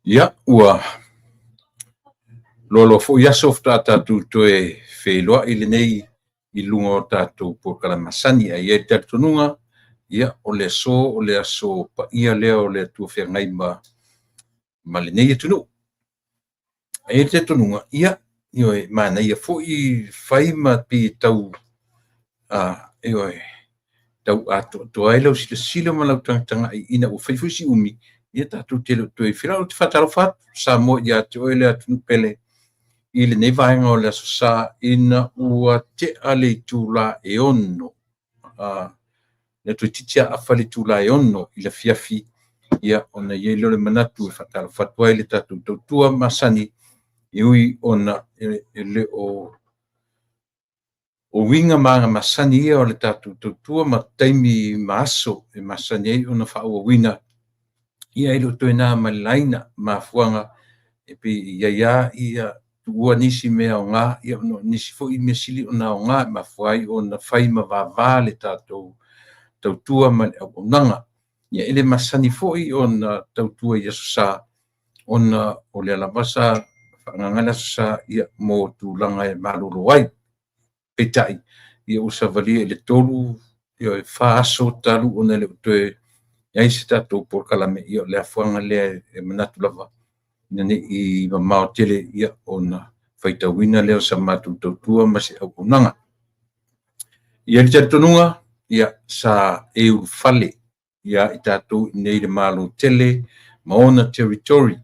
Ia, ua loaloa foi aso faatoa tatou toe feiloai lenei i luga o tatou polokalame masani. Ae i ai le talitonuga, ia, o le aso o le aso paia lea o le Atua feagai ma lenei atunuu. E i ai le talitonuga, ia, ioe, manaia foi fai ma pei e tau, ioe, tau atoatoa ai lau silasila ma lau tagatagai ina ua fai foi si umi, ia tatou te le o toe feiloai. Ou te faatalofa atu Samoa ia te oe le atunuu pele i lenei vaega o le Aso Sa ina ua tea le itula e 6, le toeitiiti lava afa le itula e 6 i le afiafi, ia ona i ai lea o le manatu e faatalofa atu ai i le tatou tautua masani, e ui ona e le o O uiga ma aga masani ia o le tatou tautua ma taimi ma aso e masani ai ona faaauauina, ia e le o toe na ma le laina mafuaaga e pei e i ai lava ia tuua nisi mea aoga, ia ona o nisi foi mea sili ona aoga e mafua ai ona fai ma vava le tatou tautua ma le auaunaga. Ia e le masani foi ona tautua i Aso Sa ona o lea lava sa faaagaaga le Aso Sa ia mo tulaga e malolo ai. Peitai, ia ua savalia i le 3, ioe, 4 aso talu ona e le o toe i ai se tatou polokalame, ia o le afuaga lea e manatu lava ina ne i mamao tele ia ona faitauina lea o sa matou tautua ma se auaunaga. E i ai le talitonuga, ia sa e ulufale ia i tatou i inei i le Malo tele ma ona territory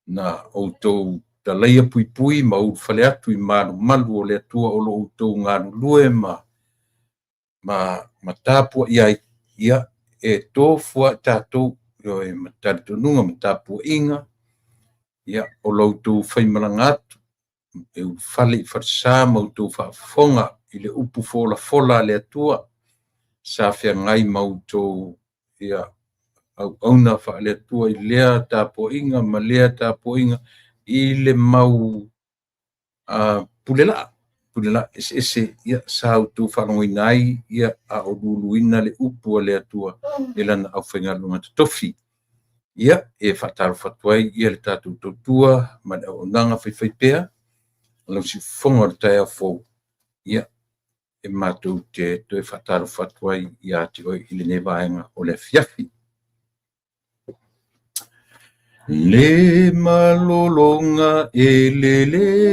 na outou talaia puipui ma ulufale atu i malumalu o le Atua o lo o outou galulue ma tapuai ai, ia e tofu lava tatou, ioe, ma talitonuga ma tapuaiga, ia o lo outou faimalaga atu e ulufale i falesa ma outou faafofoga i le upu folafola a le Atua sa feagai ma outou ia, auauna faale-Atua i lea tapuaiga ma lea tapuaiga i le mau pulelaa, pulelaa eseese ia, sa outou faalogoina ai ia, a o luluina le upu a le Atua e lana aufaigaluega totofi. Ia, e faatalofa atu ai ia le tatou tautua ma le auaunaga faifaipea lau siufofoga o le taeao fou, ia, e matou te toe faatalofa atu ai ia te oe i lenei vaega o le afiafi. Le malologa e lelei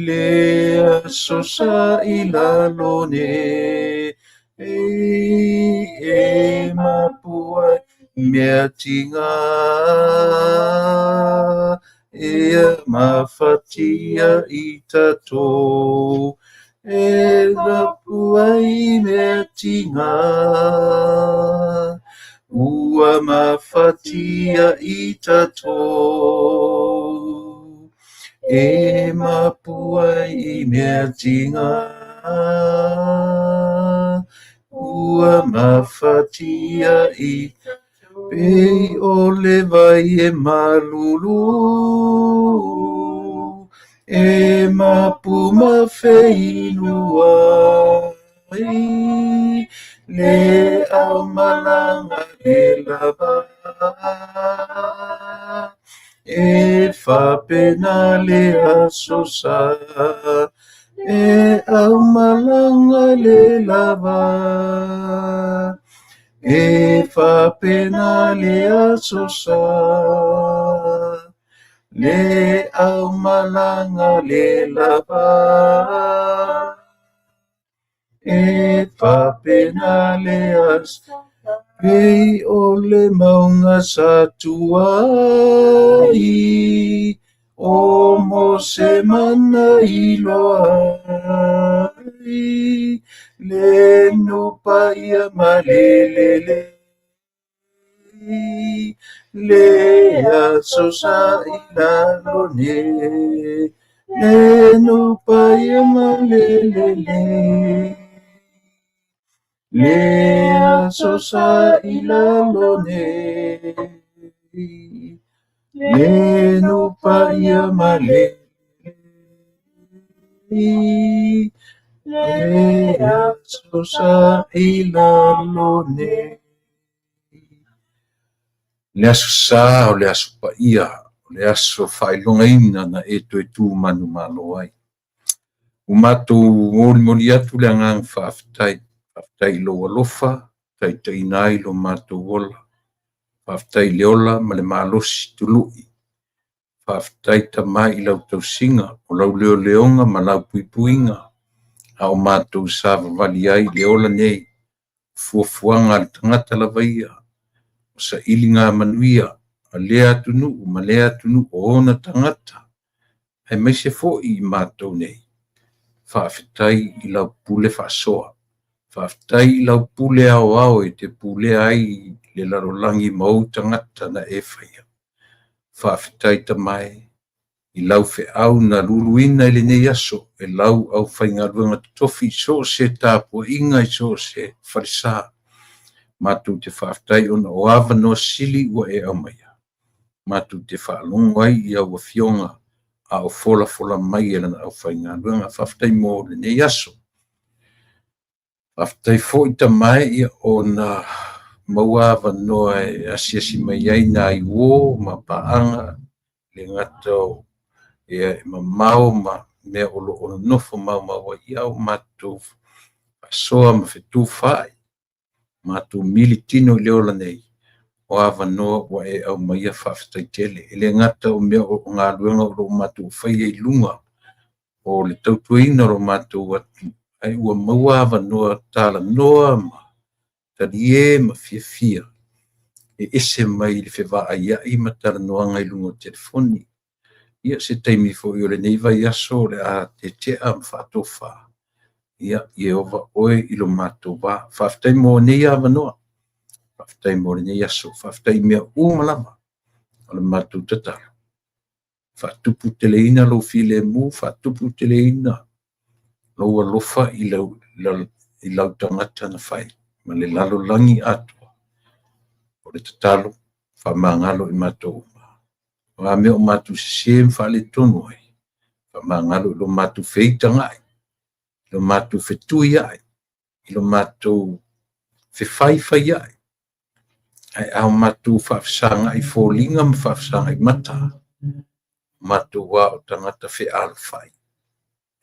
le aso sa i lalo nei e mapu ai mea tiga e mafatia i tatou e mapu ai mea tiga ua mafatia i tatou e mapu ai i mea tiga ua mafatia i Pei o le vai e malulu e mapu ma feilua ai le aumalaga le lava e faapena le aso sa e aumalaga le lava E faapena le aso sa, le aumalaga le lava. E faapena le aso pei o le mauga sa tu ai o Mose mana iloa ai le nuu paia ma le lelei le aso sa i lalo nei le nuu paia ma le lelei le aso sa i lalo nei le nuu paia ma le lelei le aso sa i lalo nei. Le Aso Sa o le Aso Paia, o le aso faailogaina na e toe tu manumalo ai. Ua matou molimoli atu le agaga faafetai. Faafetai i lou alofa, taitaiina ai lo matou ola. Faafetai i le ola ma le malosi tului. Faafetai Tama i lau tausiga, o lau leoleoga ma lau puipuiga, a o matou savavali ai i le ola nei. Fuafuaga a le tagata lava ia, o sailiga manuia a lea atunuu ma lea atunuu o ona tagata, aemaise foi i matou nei. Faafetai i lau pule faasoa. Faafetai i lau pule aoao e te pulea ai le lalolagi ma ou tagata na e faia. Faafetai Tama e i lau feau na luluina i lenei aso e lau aufaigaluega totofi i so o se tapuaiga i so o se falesa. Matou te faafetai ona o avanoa sili ua e aumaia. Matou te faalogo ai i au afioga a o folafola mai e lana aufaigaluega. Faafetai mo lenei aso. Faafetai foi Tama e ona maua avanoa e asiasi mai ai nai uo ma paaga, le gata o e mamao ma mea o lo o nonofo maumau ai, a ua matou faasoa ma fetufaai, matou militino i le ola nei, o avanoa ua e aumaia, faafetai tele. E le gata o mea o galuega o lo o matou faia i luga o le tautuaina o lo matou atunuu, ae ua maua avanoa talanoa ma talie ma fiafia e ese mai le fevaaiai ma talanoaga i luga o telefoni. Ia, se taimi foi o lenei vaiaso o le a tetea ma faatofa, ia Ieova oe i lo matou va. Faafetai mo nei avanoa, faafetai mo lenei aso, faafetai i mea uma lava. O le matou tatalo, faatuputeleina lou filemu, faatuputeleina lou alofa i lau tagata na fai ma le lalolagi atoa. O le tatalo, faamagalo i matou uma. O a mea o matou sese ma faaletonu ai, faamagalo i lo matou feitagai, i lo matou fetuiai, i lo matou fefaifaiai, ae a matou faafesagai foliga ma faafesagai mata, matou a o tagata fealofai,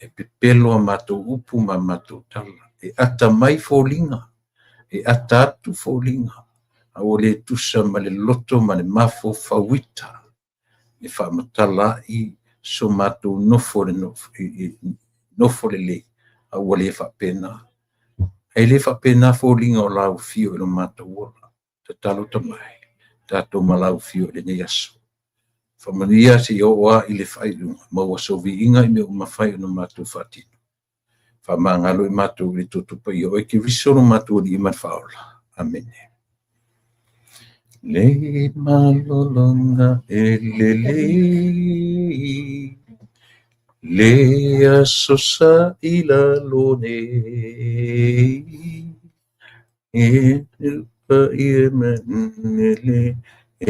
e pepelo a matou upu ma a matou tala, e atamai foliga, e ata atu foliga, a ua le tusa ma le loto ma le mafaufau ita e faamatala ai so matou nofo nofo lelei, a ua le faapena. E le faapena foliga o lau afio i lo matou ola. Tatalo Tama e, tatou ma lau afio i lenei aso. Faamanuia seia oo lava i le faaiuga, maua sou viiga i mea uma fai ona matou faatino. Faamagalo i matou i le toto paia o oe Keriso lo matou Alii ma le Faaola. Amene. Le malologa e lelei, le aso sa i lalo nei, e paia ma le e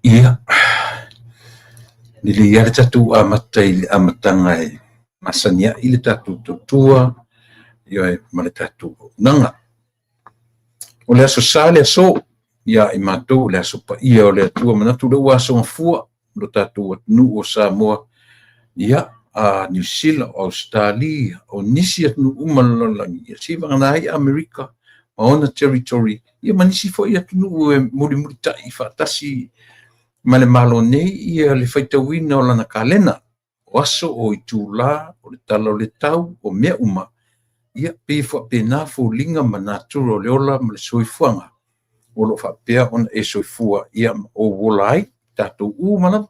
Ia, lelei lava le tatou amata i le amataga e masani ai le tatou tautua ioe ma le tatou auaunaga. O le Aso Sa le aso ia i matou, o le aso paia o le Atua. Manatu o lea ua aso Gafua lo tatou atunuu o Samoa. Ia, a Niu Sila, o Ausetalia, o nisi atunuu uma o le lalolagi, ia seivagana ai Amerika ma ona territory, ia ma nisi foi atunuu e mulimulitai faatasi ma le Malo nei ia le faitauina o lana kalena, o aso, o itula, o le tala o le tau, o mea uma, ia pei e faapena foliga ma natura o le ola ma le soifuaga o lo o faapea ona e soifua ia ma ou ola ai, tatou uma lava.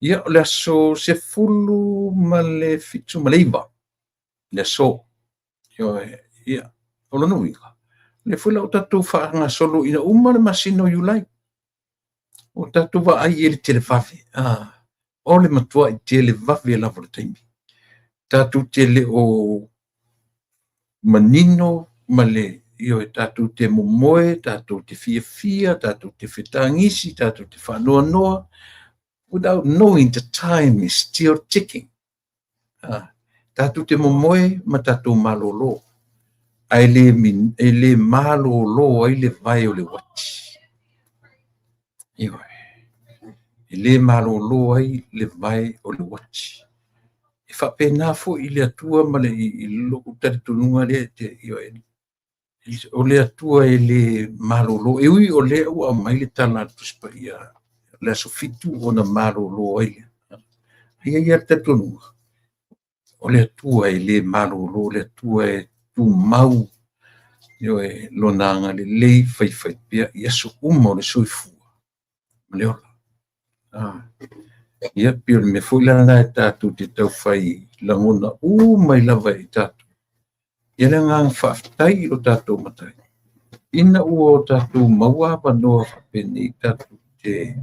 Ia, o le aso 79 le aso. Ioe, ia, o lona uiga, o lea foi la ua tatou faagasolo ina uma le masina o Iulai. Ua tatou vaai i ai i le televave, o le matuai televave lava o le taimi. Tatou te le o manino ma le, ioe, tatou te momoe, tatou te fiafia, tatou te fetagisi, tatou te faanoanoa, without knowing the time is still ticking. Tatou te momoe ma tatou malolo, ae le, e le malolo ai le vae o le uati. Ioe. E le malolo ai le vae o le uati. E faapena foi i le Atua ma le i lou talitonuga lea te, ioe, o le Atua e le malolo. E ui o lea ua aumai le tala a le Tusi Paia, le aso 7 ona malolo ai lea. E i ai lava le talitonuga, o le Atua e le malolo, o le Atua e tumau, ioe, lona agalelei faifaipea i aso uma o le soifua ma le ola. Ia, pei o le mea foi la lena e tatou te taufai lagona uma ai lava e tatou. Ia le agaga faafetai i lo tatou Matai, ina ua o tatou maua avanoa faapenei tatou te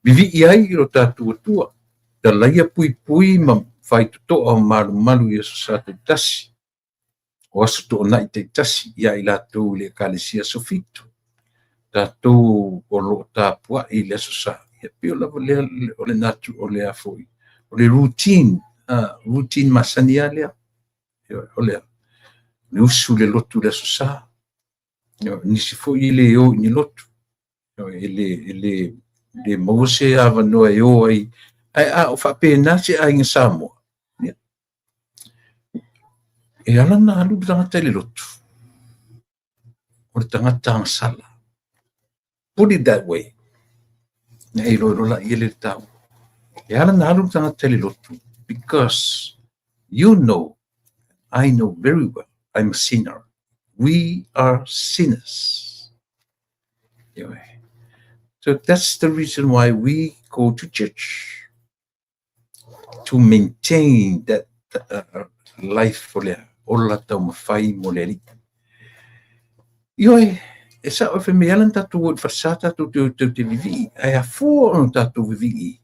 vivii ai i lo tatou Atua, talaia puipui ma faitotoa o malumalu i aso Sa taitasi, o aso Toonai taitasi ia i latou i le Ekalesia Aso Fitu, tatou o lo o tapuai i le Aso Sa, ia pei o lava lea o le natu o le a foi, o le routine, routine masani lava lea. O le usu i le lotu i le Aso Sa, nisi foi e le o i ni lotu, e le maua se avanoa e o ai, ae a o faapena se aiga Samoa, e ala ona alu le tagata i le lotu, o le tagata agasala. Put it that way. Na e iloa laia le taua. E ala ona alu le tagata i le lotu, because you know, I know very well, I'm a sinner. We are sinners. Anyway, so that's the reason why we go to church, to maintain that life o le ola taumafai mo le Alii. Ioe, e sao e fai mai ala na tatou o i le falesa tatou te o te vivii, ae afua ona tatou vivii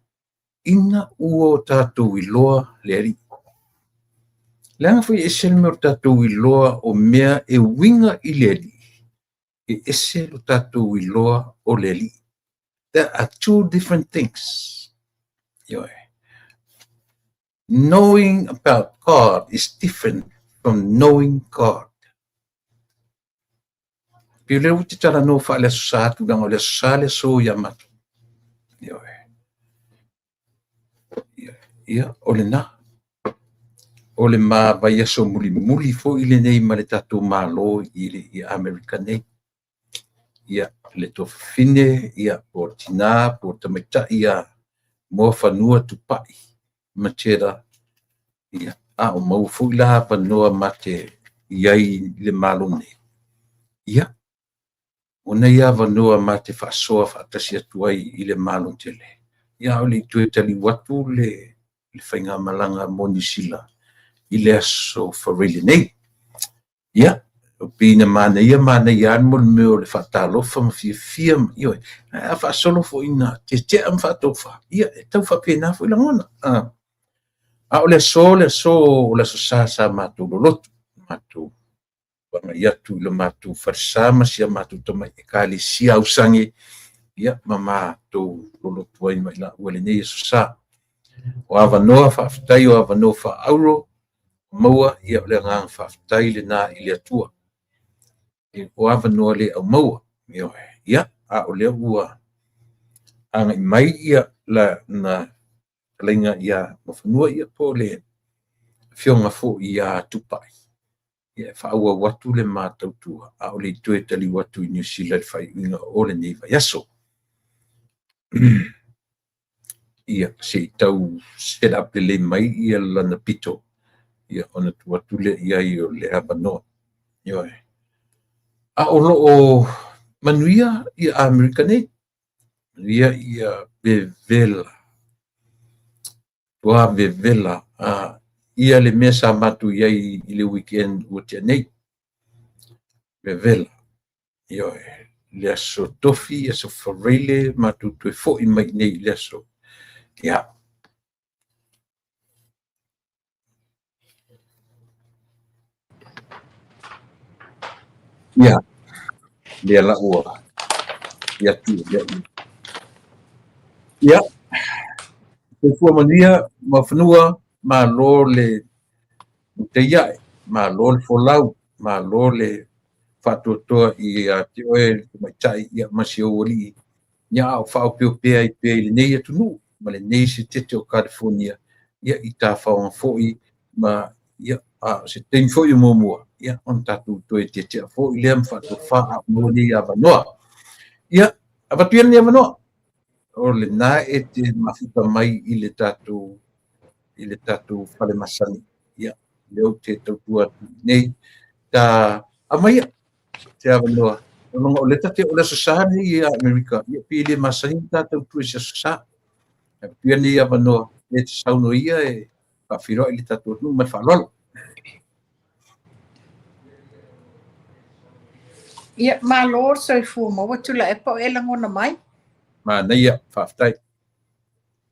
ina ua o tatou iloa le Alii. Leaga foi e ese le mea o le tatou iloa o mea e uiga i le Alii, e ese lo tatou iloa o le Alii. There are two different things. Ioe. Knowing about God is different from knowing God. Pei o lea ua te talanoa faale Aso Sa atu, leaga o le Aso Sa le aso ia matou. Ioe. Ia, o lena. O le ma vaiaso mulimuli foi lenei ma le tatou Malo i Amerika nei. Ia, le tuafafine, ia, po o tina, po o tamaitai ia Moafanua Tupai Matera, ia, a o maua foi la avanoa ma te i ai i le Malo nei. Ia, o nei avanoa ma te faasoa faatasi atu ai i le Malo tele. Ia, o le i toe taliu atu le faigamalaga mo Niu Sila i le aso Faraile nei. Ia, o pei na manaia manaia lava mo le mea o le faatalofa ma fiafia, ioe, ae a faasolo foi ina tetea ma faatofa, ia, e tau faapena foi lagona. A o le aso, le aso o le Aso Sa sa matou lolotu, matou agai atu i le matou falesa ma si a matou tamai Ekalesia ausage, ia, ma matou lolotu ai ma i laua i lenei Aso Sa. O avanoa faafetai, o avanoa faaauro maua, ia, o le agaga faafetai lena i le Atua. O avanoa le au maua, ioe, ia, a o lea ua agai mai ia la na Fetalaiga ia Muafanua ia po o le Afioga foi ia Tupai, ia e faaauau atu le ma tautua a o le i toe taliu atu i Niu Sila i le faaiuiuga o lenei vaiaso. Ia, se i tau set up lelei mai ia lana pito, ia ona tuu atu lea i ai o le avanoa. Ioe. A o lo o manuia ia Amerika nei, manuia ia vevela, ua vevela ia le mea sa matou i ai i le weekend ua tea nei. Vevela. Ioe. Le aso Tofi, aso Faraile, matou toe foi mai nei i le aso. Ia. Ia. Lea la ua ia tu lea. Ia. Soifua manuia, Muafanua, malo le mutaiae, malo le folau, malo le faatoatoa ia te oe le tamaitai ia ma si ou alii, ia a o faaopeopea ai pea i lenei atunuu ma lenei setete o California, ia i tafaoga foi ma ia a o se taimi foi o muamua, ia ona tatou toe tietia foi lea ma faatofa a o maua nei avanoa. Ia, avatu ia lenei avanoa, o lena e te mafuta mai i le tatou fale masani. Ia, lea ou te tautua atu nei, ta aumaia te avanoa. O le tate o le aso Sa nei i Amerika, ia pe le masani ta tautua i se aso Sa. Avatu ia nei avanoa, e te saunoa ia e faafeiloai le tatou atunuu ma le faaaloalo. Ia, malo le soifua maua Tuilaepa o e lagona mai. Manaia, faafetai.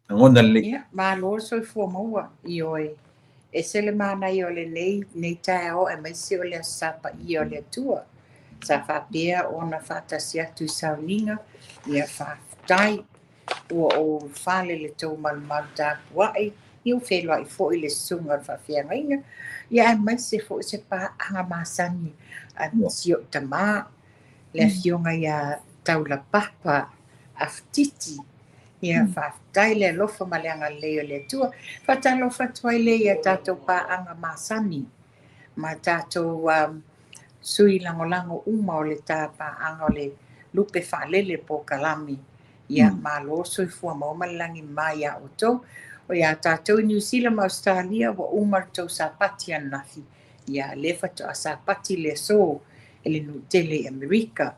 Lagona lelei. Ia, malo le soifua maua. Ioe, ese le manaia o lenei nei taeao aemaise o le Aso Sa paia o le Atua. Sa faapea ona faatasi atu i sauniga, ia faafetai. Ua ou fale le tou malumalu tapuai, ia ua feiloai foi le susuga o le faafeagaiga, ia aemaise foi se paaga masani a si ou tamā, le afioga ia Taulapapa Afutiti. Ia faafetai le alofa ma le agalelei o le Atua. Faatalofa atu ai lea ia tatou paaga masani ma tatou sui lagolago uma o le ta paaga o le lupe faalele polokalame. Ia malo soifua maua ma le lagi mama ia outou. O ia tatou i Niu Sila ma Australia ua uma le tou sapati ananafi. Ia lea faatoa sapati le aso e le nuu tele i Amerika.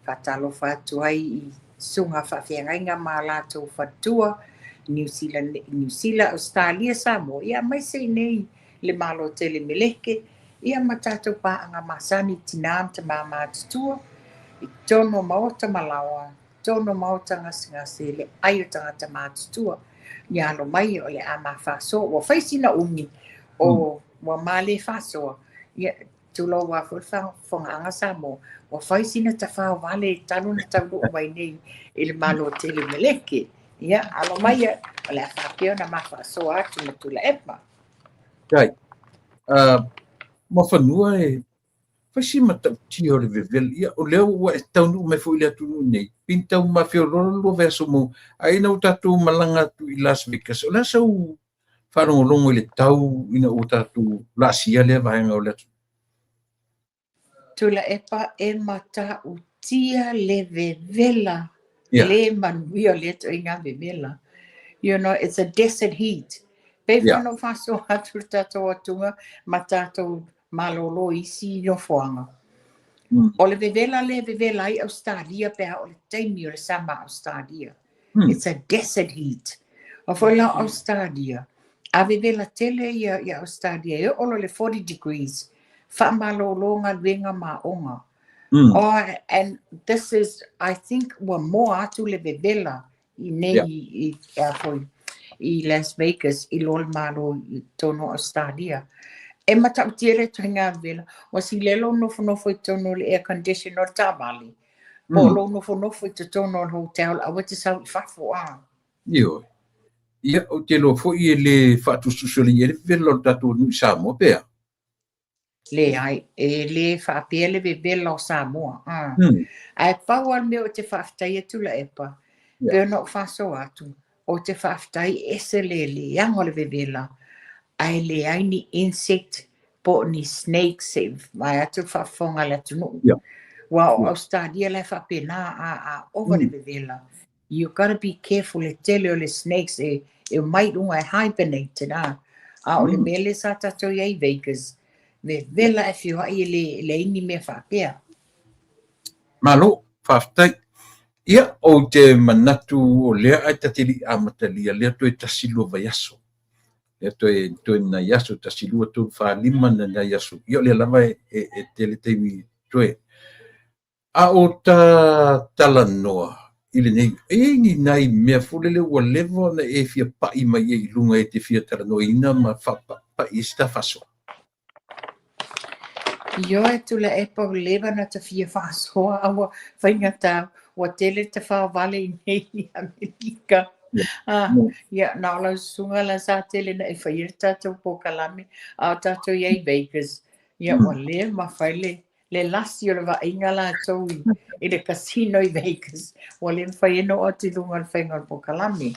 Faatalofa atu ai i susuga faafeagaiga ma latou faletua Niu Sila, Niu Sila, Australia, Samoa, ia aemaise i nei le Malo tele Meleke, ia ma tatou paaga masani tinā ma tamā matutua i totonu o maota ma laoa, totonu o maota gasegase le ai o tagata matutua. Ia alo mai o le a ma faasoa. Ua fai sina umi o ua ma le faasoa. Ia tulou lava foi le faafofogaaga Samoa, ua fai sina tafao vale talu na taunuu mai nei i le Malo tele Meleke. Ia, alo mai o le a faapea ona ma faasoa atu ma Tuilaepa. Tai, Muafanua e fai si matautia o le vevela. Ia, o lea ua e taunuu mai foi i le atunuu nei, pe tau mafeoloolo lua vaiaso mo, ae ina ua tatou malaga atu i Las Vegas, o le a sau faalogologo i le tau ina ua tatou laasia lea vaega o le atunuu? Tuilaepa e matautia le vevela, le manuia o le ituaiga vevela. You know, it's a desert heat. Pe whano whaso atu le tātou atunga ma tātou malolo isi nofoaga. O le vevela le vevela ai Australia pe a o le taimi o le sama Australia. It's a desert heat. O foi la Australia, a vevela tele ia ia Australia e oo le 40 degrees. Faamalolo galuega ma aoga. Oh, and this is, I think, ua moa atu le vevela i nei i, foi, i Las Vegas i lo le malo i totonu o Australia. E matautia le ituaiga vevela, ua silelo nofonofo i totonu o le air condition o le taavale. Po o lou nofonofo i totonu o le hotel, aua te sau i fafo a. Ioe. Ia, ou te iloa foi e le faatusatusa i le vevela o le tatou atunuu i Samoa pe a? Leai, e le faapea le vevela o Samoa. Ae pau lava le mea ou te faafetai atu Tuilaepa, pei ona ou faasoa atu, Ou te faafetai e ese le leaga o le vevela ae leai ni insect po o ni snakes se i vaeatu le faafofoga a le atunuu. Aua o Ausetalia la e faapena a ova le vevela you gotta be careful le tele o le snakes e omai i luga e hibernate na. A o le mea lea sa tatou i ai i Vegas, vevela ae feoai e leai ni mea faapea. Malo, faafetai. Ia, ou te manatu o lea ae ta te le i amatalia lea toe tasi lua vaiaso. Lea toe toe nai aso, tasi lua tolu fa lima na nai aso. Ia o lea lava e tele taimi toe. A o ta talanoa i lenei, e i ai ni nai mea foi lele ua leva ona e fia pai mai ai i luga e te fia talanoaina ma faapai ai se ta faasoa? Ioe, Tuilaepa, ua leva ona ta fia faasoa a ua faigata ua tele tafaovale i nei i Amerika. Ah, ia, na o lau susuga la sa tele na e faia le tatou polokalame, a o tatou i ai i Vegas, ia ua le mafai le lasi o le vaaiga latou i le casino i Vegas, ua le mafai ai ona oo atu i luga o le faiga o le polokalame.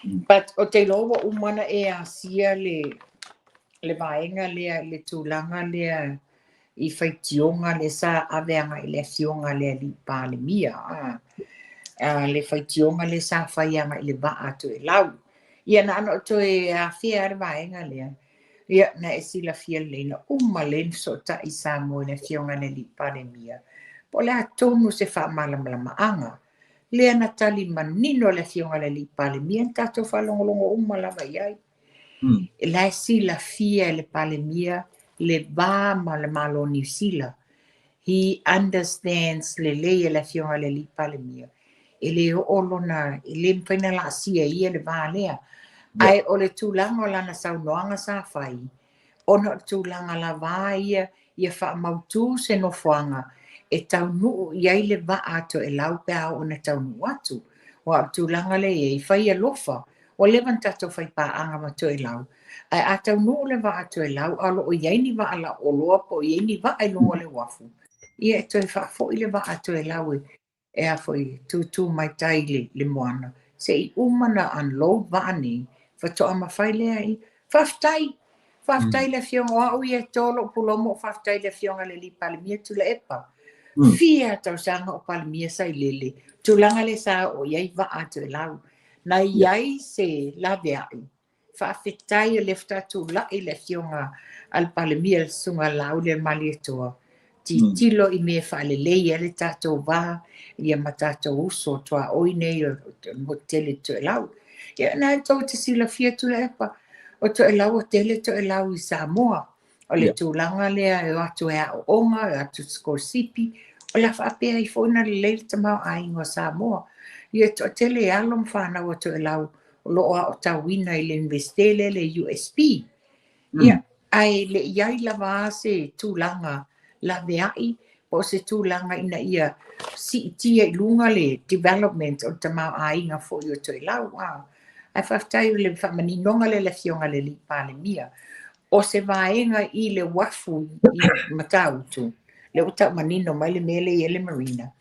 But ou te iloa ua uma ona e asia le vaega lea i le tulaga lea i faitioga lea sa ave agai i le afioga a le alii Palemia, le faitioga lea sa fai agai i le vaa a Toelau. Ia na ona ou toe afea lava le vaega lea. Ia, na e silafia lelei, na uma lelei ona fesootai Samoa i le afioga i le alii Palemia, po o le a tonu se faamalamalamaga. Lea na tali manino le afioga i le alii Palemia, na tatou faalogologo uma lava i ai. La e silafia e le Palemia le va ma le Malo o Niu Sila. He understands lelei e le afioga i le alii Palemia. E le oo lona, e le mafai ona laasia e ia le va lea. Ae o le tulaga o lana saunoaga sa fai, ona o le tulaga lava ia ia faamautu se nofoaga e taunuu i ai le vaa a Toelau pe a oo ina taunuu atu. Aua o le tulaga lea e i ai, fai alofa, ua leva ona tatou fai paaga ma Toelau, ae a taunuu le vaa a Toelau a o lo o i ai ni vaa lauoloa po o i ai ni vaa i luga o le uafu, ia e toe faafoi le vaa a Toelau e a foi, tūtū mai tai i le moana, se i uma na unload vaa nei, faatoa mafai lea i. Faafetai! Faafetai i le Afioga, o au ia e to lou pulou, faafetai i le Afioga i le Alii Palemia Tuilaepa. Fia tausaga o Palemia sa i lele, tulaga lea sa oo i ai vaa a Toelau. Na i ai se laveai. Faafetai o lea faatoa tulai le afioga a le Palemia le Susuga ia Laaulialemalietoa, tilotilo i mea e faalelei ai le tatou va ia ma tatou uso tuaoi nei o le motu tele i Toelau. Ia na tou te silafia Tuilaepa, o Toelau ua tele Toelau i Samoa. O le tulaga lea e o atu e aooga, e o atu sikolasipi, o le a faapea ai foi ona lelei le tamaoaiga o Samoa. Ia e toatele alo ma fanau a Toelau o lo o aotauina i le Iunivesite lea le USP. Ia, ae le i ai lava se tulaga laveai po o se tulaga ina ia siitia i luga le development o le tamaoaiga foi o Toelau. Ae faafetai o le faamaninoga lea i le Afioga i le Alii Palemia. O se vaega i le uafu i Matautu, lea ua tau manino mai le mea lea e i ai le marina.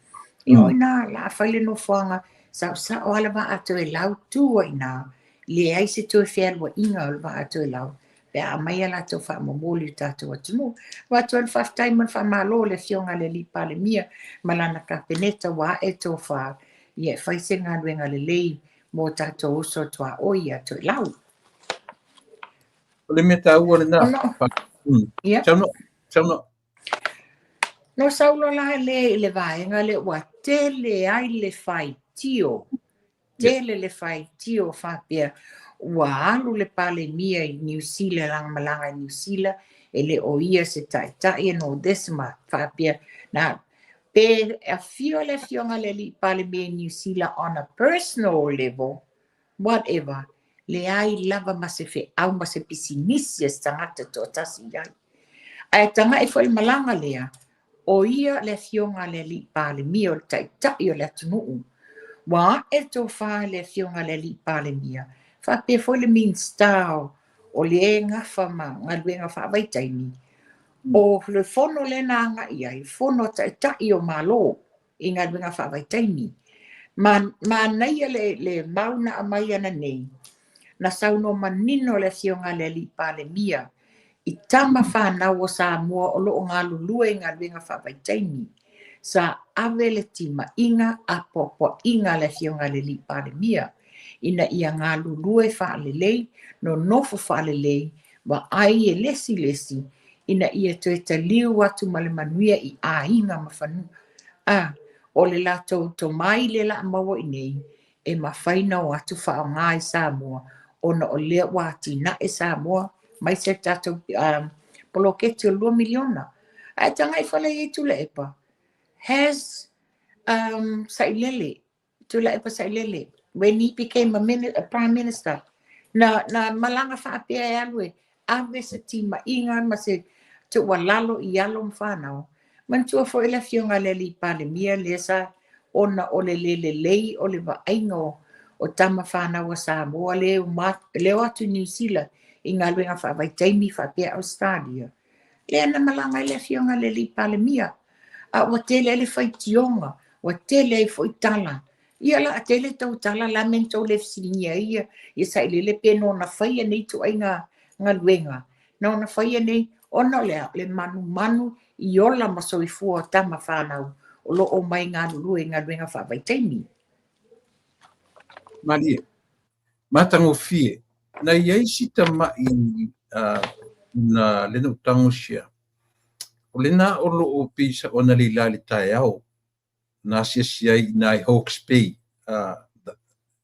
Ia o i ina o le a fai le nofoaga, saosao lava le vaa a Toelau, tu ai i ina, leai se toe fealuaiga o le vaa a Toelau pe a aumai a latou faamomoli i le tatou atunuu. Avatu ai le faafetai ma le faamalo i le Afioga i le Alii Palemia ma lana Kapeneta ua ae tofa ia e fai se galuega lelei mo tatou uso tuaoi ia Toelau. O le mea taua lena. Ia. Saunoa, saunoa. No saulo la le i le vaega lea ua tele ai le faitio. Tele le faitio faapea ua alu le Palemia i Niu Sila, lana malaga i Niu Sila, e le o ia se taitai and all this ma faapea na pe afio le afioga i le alii Palemia i Niu Sila on a personal level, whatever, leai lava ma se feau ma se pisinisi a se tagata toatasi i ai. Ae tagai foi i le malaga lea, o ia le afioga a le alii Palemia, o le taitai o le atunuu. Ua ae tofa i le afioga a le alii Palemia, faapea foi le Minisita o le e gafa ma galuega faavaitaimi. O le fono lea na agai ai, fono a taitai o Malo i galuega faavaitaimi. Manaia le mau na aumai ananei, na saunoa manino le Afioga a le Alii Palemia i tama fanau o Samoa o lo o galulue i galuega faavaitaimi. Sa ave le timaiga apoapoaiga a le Afioga a le Alii Palemia ina ia galulue faalelei, nonofo faalelei, vaai e lesi lesi, ina ia toe taliu atu ma le manuia i aiga ma fanua. O le latou tomai le la maua i nei, e mafai na o atu faaaoga i Samoa, ona o lea ua atinae Samoa, mai se tatou poloketi o $2 miliona. Ae tagai fale i Tuilaepa, has Sailele, Tuilaepa Sailele, when he became a prime minister, na malaga faapea e alu e ave se timaiga ma se tuualalo i alo ma fanau. Manatua foi le Afioga a le Alii Palemia lea sa ona o le lelelei o le vaaiga o tama fanau a Samoa lea o atu i Niu Sila i galuega faavaitaimi faapea Australia. Lea na malaga ai le Afioga a le Alii Palemia. A ua tele ai le faitioga, ua tele ai foi tala. Ia la tele tau tala la men tau le fesiligia ai ia Sailele pe nona faia nei tuaiga galuega. Nona faia nei ona o le manumanu i ola ma soifua tama fanau o lo o mai galulue i galuega faavaitaimi. Malie, matagofie, na iai si tama'i na lena o tagosia. O lena o lo o pisa ona le la le taeao na asiasi ai i nai Hawke's Bay,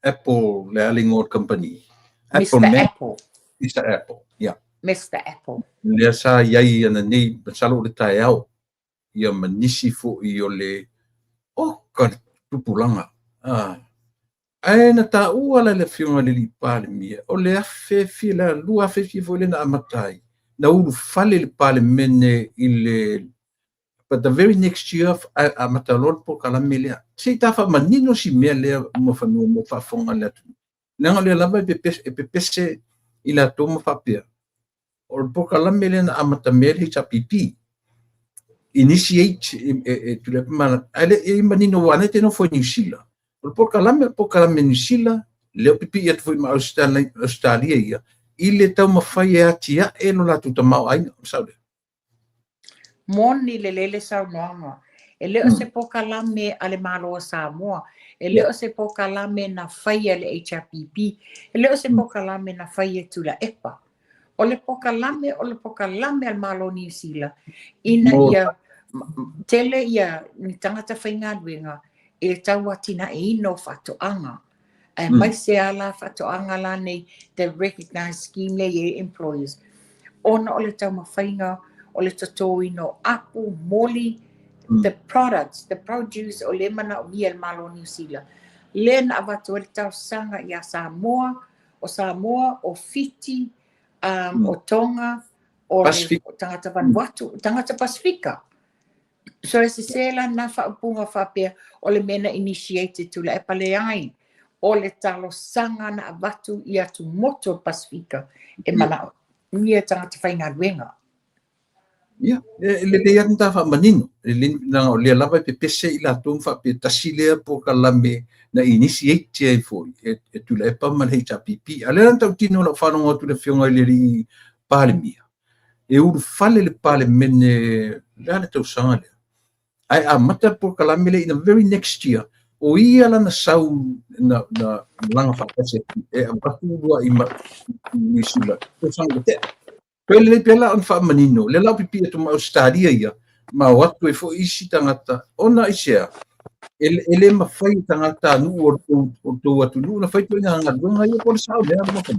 Apple le alingo company. Apple Mr. Apple. Mr. Apple, yeah. Mr. Apple. Lea sa iai ana nei masalo o le taeao ia manisi foi o le o ka tupulaga. Ae na taua la le Afioga i le Alii Palemia, o le afe fia la lua afe fia foi le na amata ai, na ulufale le Palemene i le but the very next year amata loa le polokalame lea. Se i ta faamanino si mea lea ma fanua mo faafofoga le atunuu. Leaga o lea lava e pepese i latou ma faapea, o le polokalame lea na amata mea le HRPP. Initiate e Tuilaepa ma ae le i manino ua nei te nofo i Niu Sila. O le polokalame Niu Sila, lea o pipii atu foi ma Australia ia, i le taumafai e atiae lo latou tamaoaiga, sao lea. Moni le lele saunoaga. E le o se polokalame a le Malo o Samoa, e le o se polokalame na faia le HRPP, e le o se polokalame na faia Tuilaepa. O le polokalame a le Malo o Niu Sila, ina ia tele ia ni tagata faigaluega e tau atinaeina o faatoaga. Ae mai se ala faatoaga la nei, the recognized scheme le e employers. Ona o le taumafaiga o le totoina o apu, moli, the products, the produce o le manaomia e le Malo o Niu Sila. Lea na avatu ai le talosaga ia Samoa, o Samoa, o Fiti, o Tonga, o le tagata Vanuatu, tagata Pasifika. So e sese la na faaupuga faapea o le mea na initiate Tuilaepa leai, o le talosaga na avatu i atumotu o Pasifika e manaomia tagata faigaluega. Ia, e lelei lava ta faamanino, leaga o lea lava e pepese i latou ma faapea tasi lea polokalame na initiate ai foi e Tuilaepa ma le HRPP. A lea na tautino lau faalogo atu le Afioga i le Alii Palemia, e ulufale le Palemene le a le tausaga lea. Ae amata le polokalame lea in the very next year, o ia lana sau na malaga faatasi e avatu lua i Niu Sila, tausaga ua tea. Pe lelei pea la ona faamanino, lea la o pipii atu ma Australia ia, ma o atu ai foi isi tagata, ona aisea, e le mafai e tagata nuu o le tou atunuu na fai ituaiga galuega ia po o le sao lea ma fai.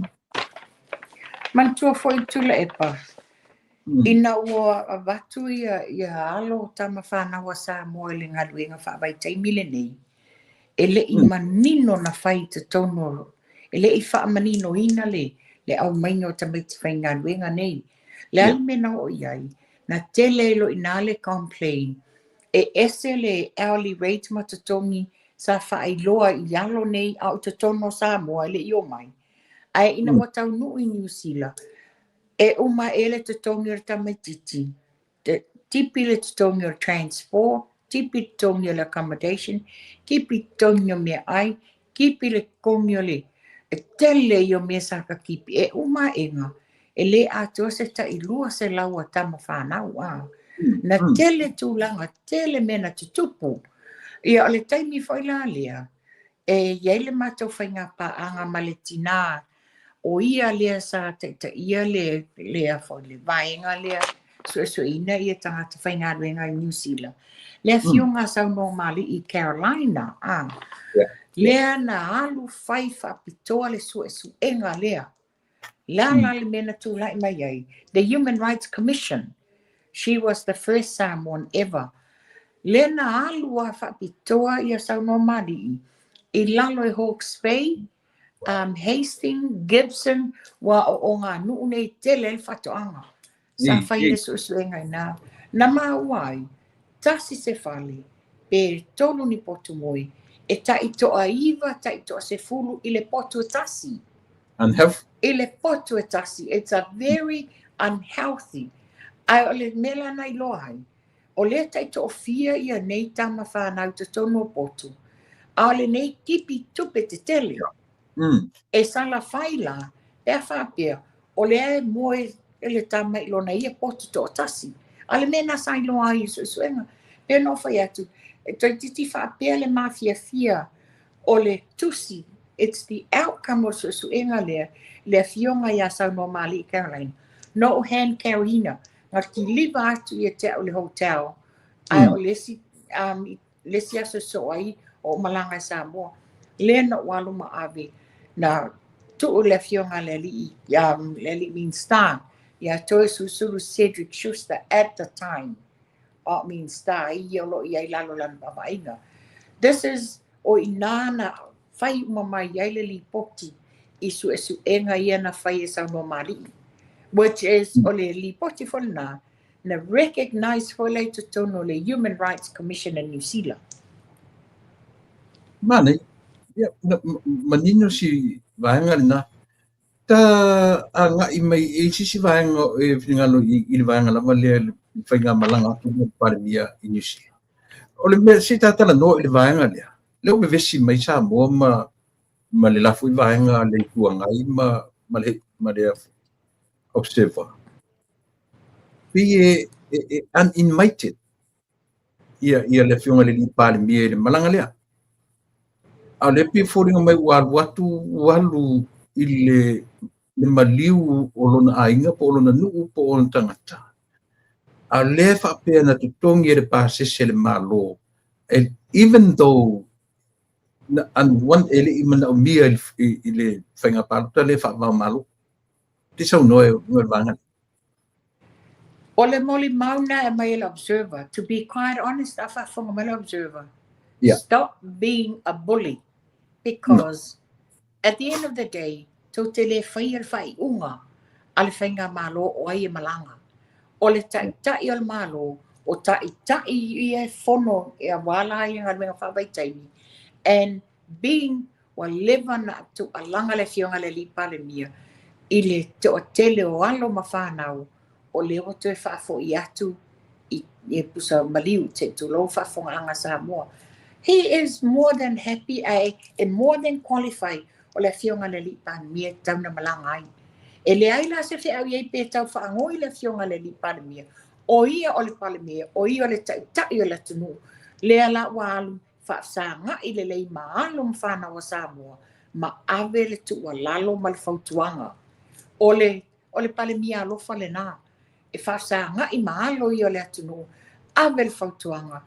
Manatua foi Tuilaepa, ina ua avatu ia alo tama fanau a Samoa i le galuega faavaitaimi lenei, e le i manino na fai i totonu, e le i faamaninoina le aumaiga o tamaiti faigaluega nei. Le a le mea na oo i ai, na tele ai loa i ina le complain, e ese le hourly rate ma totogi sa faailoa i alo nei a o totonu o Samoa e le i omai. Ae ina ua taunuu i Niu Sila, e uma e le totogi o le tamaititi, tipi le totogi o le transport, Tipi totogi o le accommodation, tipi totogi o meaai, tipi le totogi o le tele ia o mea sa ta tipi. E uma aʻega, e lē atoa se taʻi 200 a tama fanau a. Na tele tulaga, tele mea na tutupu. Ia o le taimi foi la lea, e i ai le matou faigapaaga ma le tinā o ia lea sa taitaia le foi le vaega lea suesueina ia tagata faigaluega i Niu Sila. Le afioga a Saunoamali'i Carolina a. Lea na alu fai faapitoa le suesuega lea. La la le mea na tulai mai ai, the Human Rights Commission. She was the first Samoan ever. Lea na alu a faapitoa ia Saunoamali'i i lalo i Hawke's Bay, Hastings, Gibson, ua o ngā nuu nei tele le faatoaga. Sa fai le suesuega i na. Na maua ai, tasi se fale, pe tolu ni potu moe, e taʻi 9, taʻi 10 i le potu e tasi. Unhealthy. I le potu e tasi. It's a very unhealthy. Ae o le mea la na iloa ai, o lea taʻi toʻafia ia nei tama fanau totonu o potu, a o lenei tipi tupe tetele. E sala fai la, pe a faapea, o lea e moe le tama i lona ia potu toʻatasi. A le mea na sa iloa ai i suesuega. Pe na ou fai atu, e toeitiiti faapea le mafiafia o le tusi. It's the outcome o le suesuega lea, le afioga iā Saunoamali'i Carolina. Na ou hand carry ina, na kiliva atu ia te au i le hotel, ae o le isi, le isi aso e soo ai o ou malaga i Samoa. Lea na ou alu ma ave, na tuu le afioga a le alii, le alii Minista, ia Toeolesulusulu Cedric Schuster at the time. O Minista ia o lo o i ai i lalo o lana vaavaaiga. This is, o i inā na fai uma mai ai le lipoti i suesuega ia na fai e Saunoamali'i. Which is, o le lipoti foi lena, na recognize foi la i totonu o le Human Rights Commission in New Zealand. Manaia. Ia, manino si vaega lena. Ta agai mai e se isi vaega e finagalo i le vaega lava lea le faigamalaga atu lea a le Palemia i Niu Sila. O le mea, se i ta talanoa i le vaega lea, lea ua vevesi mai Samoa ma le la foi vaega a le Itu Agai ma le Observer. Pei e uninvited ia le afioga i le alii Palemia i le malaga lea. A o lea pei e foliga mai ua alu atu ua alu i le maliu o lona aiga po o lona nuu po o ona tagata. A o lea faapea na totogi e le pasese le Malo, and even though na e le i manaomia i le faiga palota lea faava o Malo. Te saunoa e le vaega. O le molimau na e mai e le Observer, to be quite honest, a faafofoga mai le Observer, stop being a bully, because at the end of the day, tou te lē faia le faaiuga a le faigamalo o ai e malaga. O le taʻitaʻi o le Malo, o taʻitaʻi ia e fono e auā la ia galuega faavaitaimi, and being ua leva na tuualaga le afioga le alii Palemia i le toʻatele o alo ma fanau o lea ua toe faafoʻi atu i pusa maliu se i tulou faafofogaaga Samoa. He is more than happy ae e more than qualified o le afioga le alii Palemia e tatau ona malaga ai. E leai la se feau i ai pe tau faagoi le afioga le alii Palemia. O ia o le Palemia, o ia o le taʻitaʻi o le atunuu. Lea la ua alu faafesagaʻi lelei ma alo ma fanau a Samoa ma ave le tuualalo ma le fautuaga. O le Palemia alofa lenā. E faafesagaʻi ma alo ia o le atunuu, ave le fautuaga,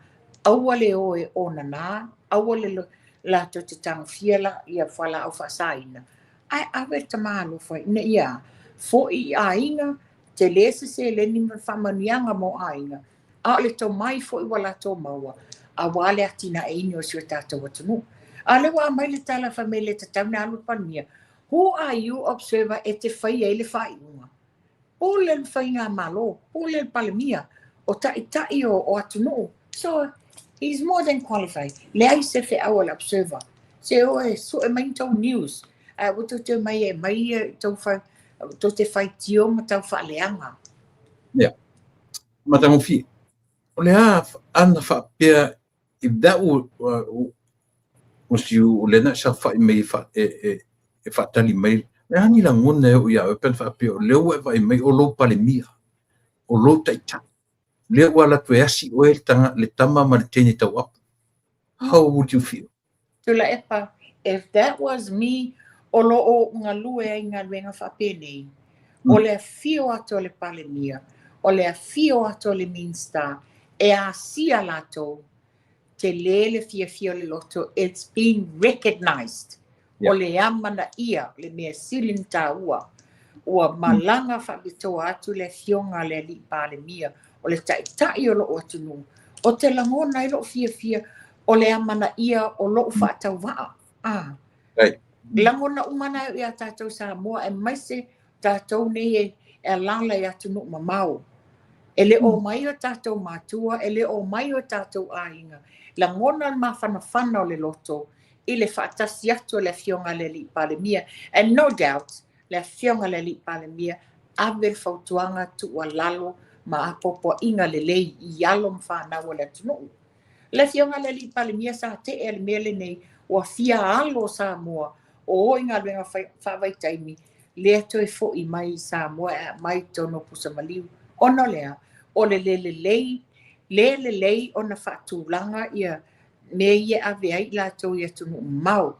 aua le o e onanā, aua le latou te tagofia la ia fualaau faasaina, ae ave le tamā alofa ina ia foʻi i aiga, tele se seleni ma le faamanuiaga mo aiga, a o le tomai foi ua latou maua, auā le atinaeina o si o tatou atunuu. A o lea ua aumai le tala fai mai le tatau ona alu le Palemia. Who are you, Observer, e te fai ai le faaiuga? Pule le faigamalo, pule le Palemia, o taʻitaʻi o atunuu. So, he's more than qualified. Leai se feau a le Observer. Se o e sue mai ni tou news. Ae ua tou te mai e mai ia tou tou te faitio ma tau faaleaga. Ia. Matagofie. O le a ana faapea, if that was you, o lea na e saofai mai e faatali mai, o le a ni lagona e oo ia oe pe ana faapea o lea ua e vaai mai o lou Palemia, o lou taitai, lea ua alu atu e asi oe le tama ma le teine tauapu? How would you feel? Tuilaepa, if that was me, o lo o galue ai i galuega faapenei, o le afio atu o le Palemia, o le afio atu o le Minista, e asia latou, tele le fiafia o le loto, it's been recognized. O le amanaia, le mea sili ona taua. Ua malaga faapitoa atu le afioga a le alii Palemia, o le taitai o lou atunuu. O te lagona ai lou fiafia, o le amanaia o lou faatauvaa. Ah. Lagona uma na e ia tātou Samoa, aemaise tātou nei e alala i atunuu mamao. E le o mai o tātou matua, e le o mai o tātou aiga. Lagona le mafanafana o le loto i le faatasi atu o le afioga a le alii Palemia. And no doubt, le afioga a le alii Palemia, ave le fautuaga tuualalo ma apoapoaiga lelei i alo ma fanau o le atunuu. Le afioga a le alii Palemia sa tea le mea lenei, ua fia alo o Samoa, o o i galuega faavaitaimi, lea toe fo'i mai i Samoa e aumai i totonu o Pusa Maliu. Ona o lea, o le le lelei, le lelei ona faatulaga ia mea ia e ave ai i latou i atunuu mamao.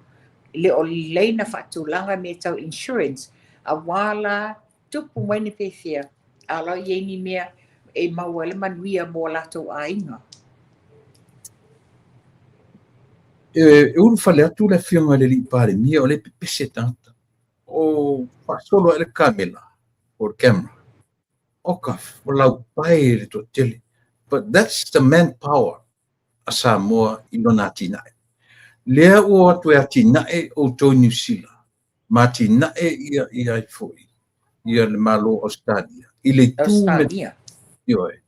Le o lelei na faatulaga mea tau insurance, auā la tupu mai ni pefea, a o i ai ni mea e maua ai le manuia mo latou aiga. E ulufale atu le afioga i le alii Palemia o le pepese tagata. O faasolo ai le kamela o le camera. O ka laupae le toatele. But that's the manpower a Samoa i lona atinae. Lea ua atu e atinae outou i Niu Sila, ma atinae ia ai foi, ia le Malo o Australia. I le itu Australia. Ioe.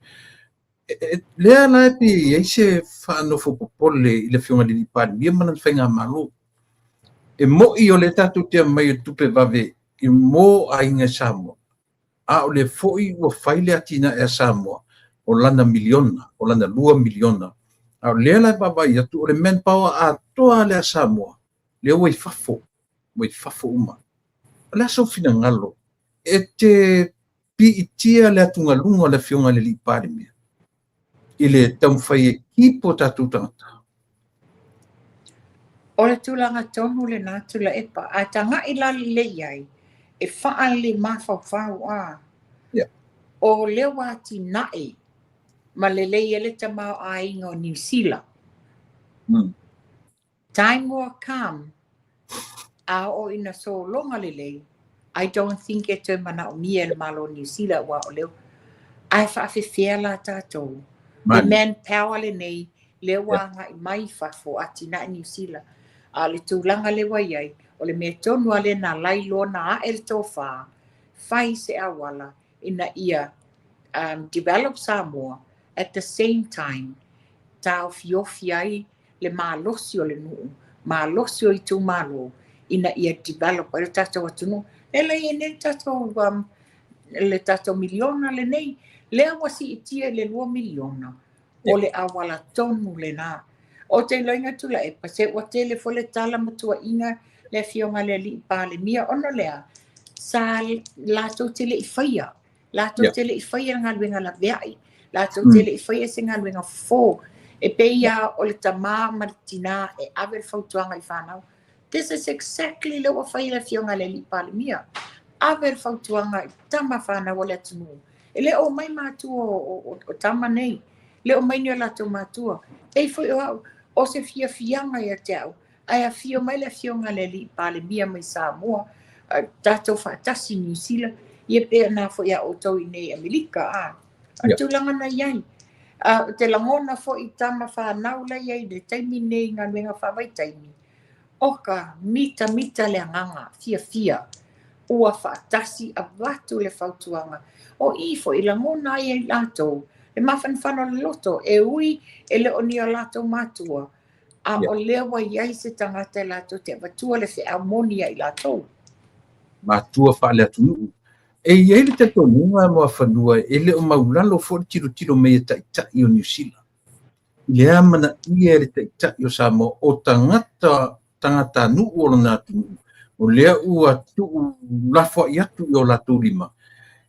Lea la e pe i ai se faanofo popole i le afioga i le alii Palemia ma lana faigamalo. E mo'i o lea tatou te aumai o tupe vave i mo aiga i Samoa, a o lea foi ua fai le atinae a Samoa o lana miliona, o lana 2 miliona. A o lea la e vaavaai atu o le manpower atoa lea a Samoa, lea ua i fafo, ua i fafo uma. O le a sou finagalo e te piitia le atugaluga o le afioga i le alii Palemia i le taumafai e keep o tatou tagata? O le tulaga tonu lena, Tuilaepa. A taga'i la lelei ai, e faale mafaufau a. O lea ua atinae ma lelei ai le tamaoaiga o Niu Sila. Time will come, a oo ina sologa lelei, I don't think e toe manaomia e le Malo o Niu Sila ua o leo. Ae faafefea la tatou. Le manpower lenei, lea ua agai mai i fafo, atinae Niu Sila. A o le tulaga lea ua i ai, o le mea tonu a lea na lailoa na ae le tofa, fai se auala ina ia develop Samoa at the same time, taofiofi ai le malosi o le nuu, malosi o itumalo, ina ia develop ai le tatou atunuu. E la i ai nei le tatou miliona lenei, lea ua siitia i le 2 miliona, o le auala tonu lena. O te iloiga, Tuilaepa, se ua tele foi le tala ma tuuaiga le afioga i le alii Palemia, ona lea, sa latou te le i faia. Latou te le i faia le galuega laveai. Latou te le i faia se galuega fofo. E pei a o le tamā ma le tinā e ave le fautuaga i fanau. This is exactly le ua fai le afioga i le alii Palemia. Ave le fautuaga i tama fanau o le atunuu. E le o mai matua o tama nei. Le o mai ni o latou matua. Pei foi o au, o se fiafiaga ia te au. Ae afio mai le afioga i le alii Palemia mai Samoa, tatou faatasi i Niu Sila, ia pe na foi a outou i nei Amerika. A, o le tulaga na i ai. Te lagona foi tama fanau la i ai le taimi nei i galuega faavaitaimi. O ka mita mita le agaga, fiafia, ua faatasi avatu le fautuaga. O i foi lagona ai ai latou, le mafanafana o le loto, e ui e le o ni o latou matua, a o lea ua i ai se tagata e latou te avatua le feau moni ai latou. Matua faale atunuu. E i ai le talitonuga Muafanua e le o maulalo foi le tilotilo mai a taitai o Niu Sila i le amanaia e le taitai o Samoa o tagata tagatanuu o lona atunuu, o lea ua tuulafoai atu i o latou lima,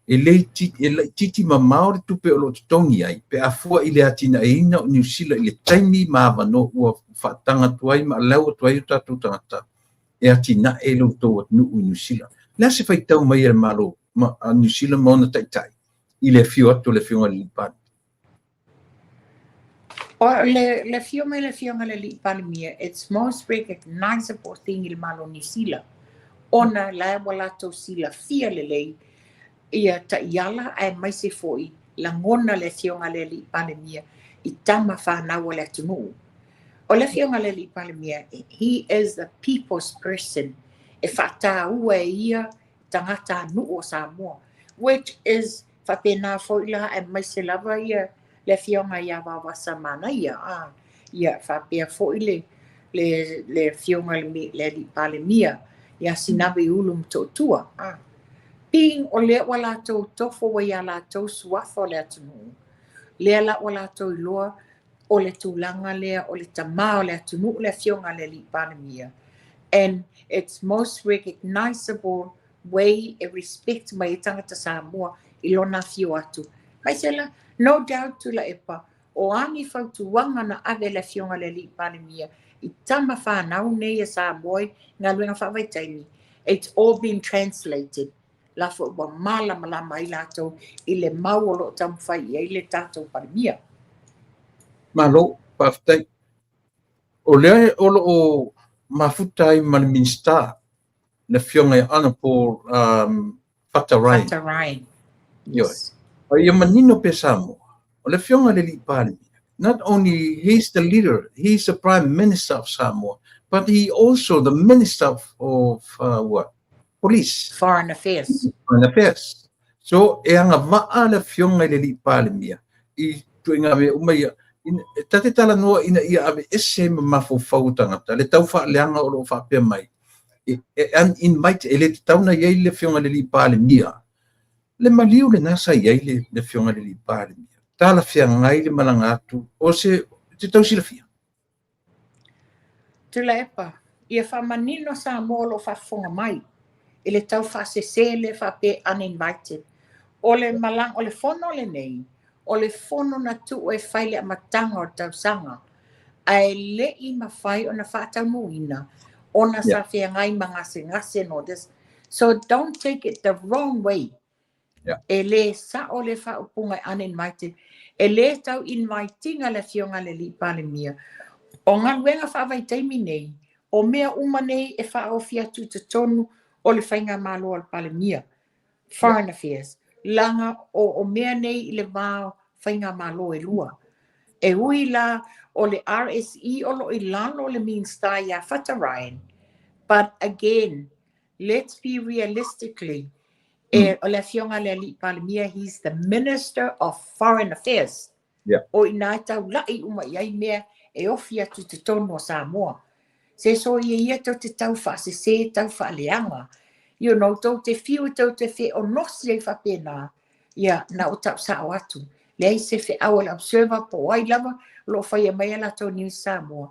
e laitiiti mamao le tupe o lo o totogi ai pe a fua i le atinaeina o Niu Sila i le taimi ma avanoa ua faataga atu ai ma alau atu ai o tatou tagata e atinae lo outou atunuu i Niu Sila. O le a se faitau mai a le Malo a Niu Sila ma ona taitai i le afio atu o le Afioga i le Palemia? O le afio mai le Afioga i le Palemia, it's most recognizable thing i le Malo Niu Sila, ona la ua latou silafia lelei ia taiala aemaise foi lagona le Afioga i le Palemia i tama fanau o le atunuu. O le Afioga i le Palemia, he is the people's person. E faataua e ia tagata nuu o Samoa, which is faapena foi la aemaise lava ia le Afioga ia Vaovasa Manaia. Ia faapea foi le Afioga i le Palemia ia Sinave Ulu Motootua. Being o lea ua latou tofo ua ia latou suafa o le atunuu, lea la ua latou iloa o le tulaga lea o le tamā o le atunuu le Afioga i le Palemia. And it's most recognizable way e respect mai tagata Samoa i lona afio atu. Mai se la, no doubt Tuilaepa, o ani fautuaga na ave le Afioga i le Palemia i tama fanau nei e Samoa i galuega faavaitaimi. It's all been translated. La foi ua malamalama ai latou i le mau o lo o taumafai i ai le tatou Palemia. Malo, faafetai. O lea o lo o mafuta ai ma le Minista, le Afioga ia Honorable Fata Ryan. Fata Ryan. Yes. A ia manino pe Samoa, o le Afioga i le Palemia, not only he's the leader, he's the Prime Minister of Samoa, but he also the Minister of what? Police. Foreign Affairs. Foreign Affairs. So, e agavaa le Afioga i le Palemia i tuaiga mea uma ia, ta te talanoa ina ia aveese ma mafaufau o tagata, le tau faaleaga o lo o faapea mai. E uninvited, e le tatau na i ai le Afioga i le Palemia. Le maliu lena sa i ai le Afioga i le Palemia. Talafeagai le malaga atu o se te tau silafia. Tuilaepa, ia faamanino Samoa o lo o faafofoga mai i le tau faasese le faapea uninvited. O le malaga, o le fono lenei, o le fono na tuu e fai le amataga o le tausaga, ae le i mafai ona faataunuuina ona sa feagai ma gasegase and all this. So don't take it the wrong way. E le sao le faaupuga uninvited. E le tau invite-ina le Afioga i le Palemia. O galuega faavaitaimi nei, o mea uma nei e faaofi atu i totonu o le faigamalo a le Palemia. Foreign Affairs. Laga o mea nei i le va o faigamalo e lua. E ui la o le RSE o lo i lalo le Minista ia Fata Ryan. But again, let's be realistically, o le Afioga i le Palemia, he's the Minister of Foreign Affairs. O ina e taulai uma i ai mea e ofi atu i totonu o Samoa. Se so ia ia tau te tau faasese, tau faaleaga. Tau te fiu, tau te feonosi ai faapena. Ia, na o tau sao atu. Leai se feau a le Observer po o ai lava o lo o faia mai a latou News Samoa.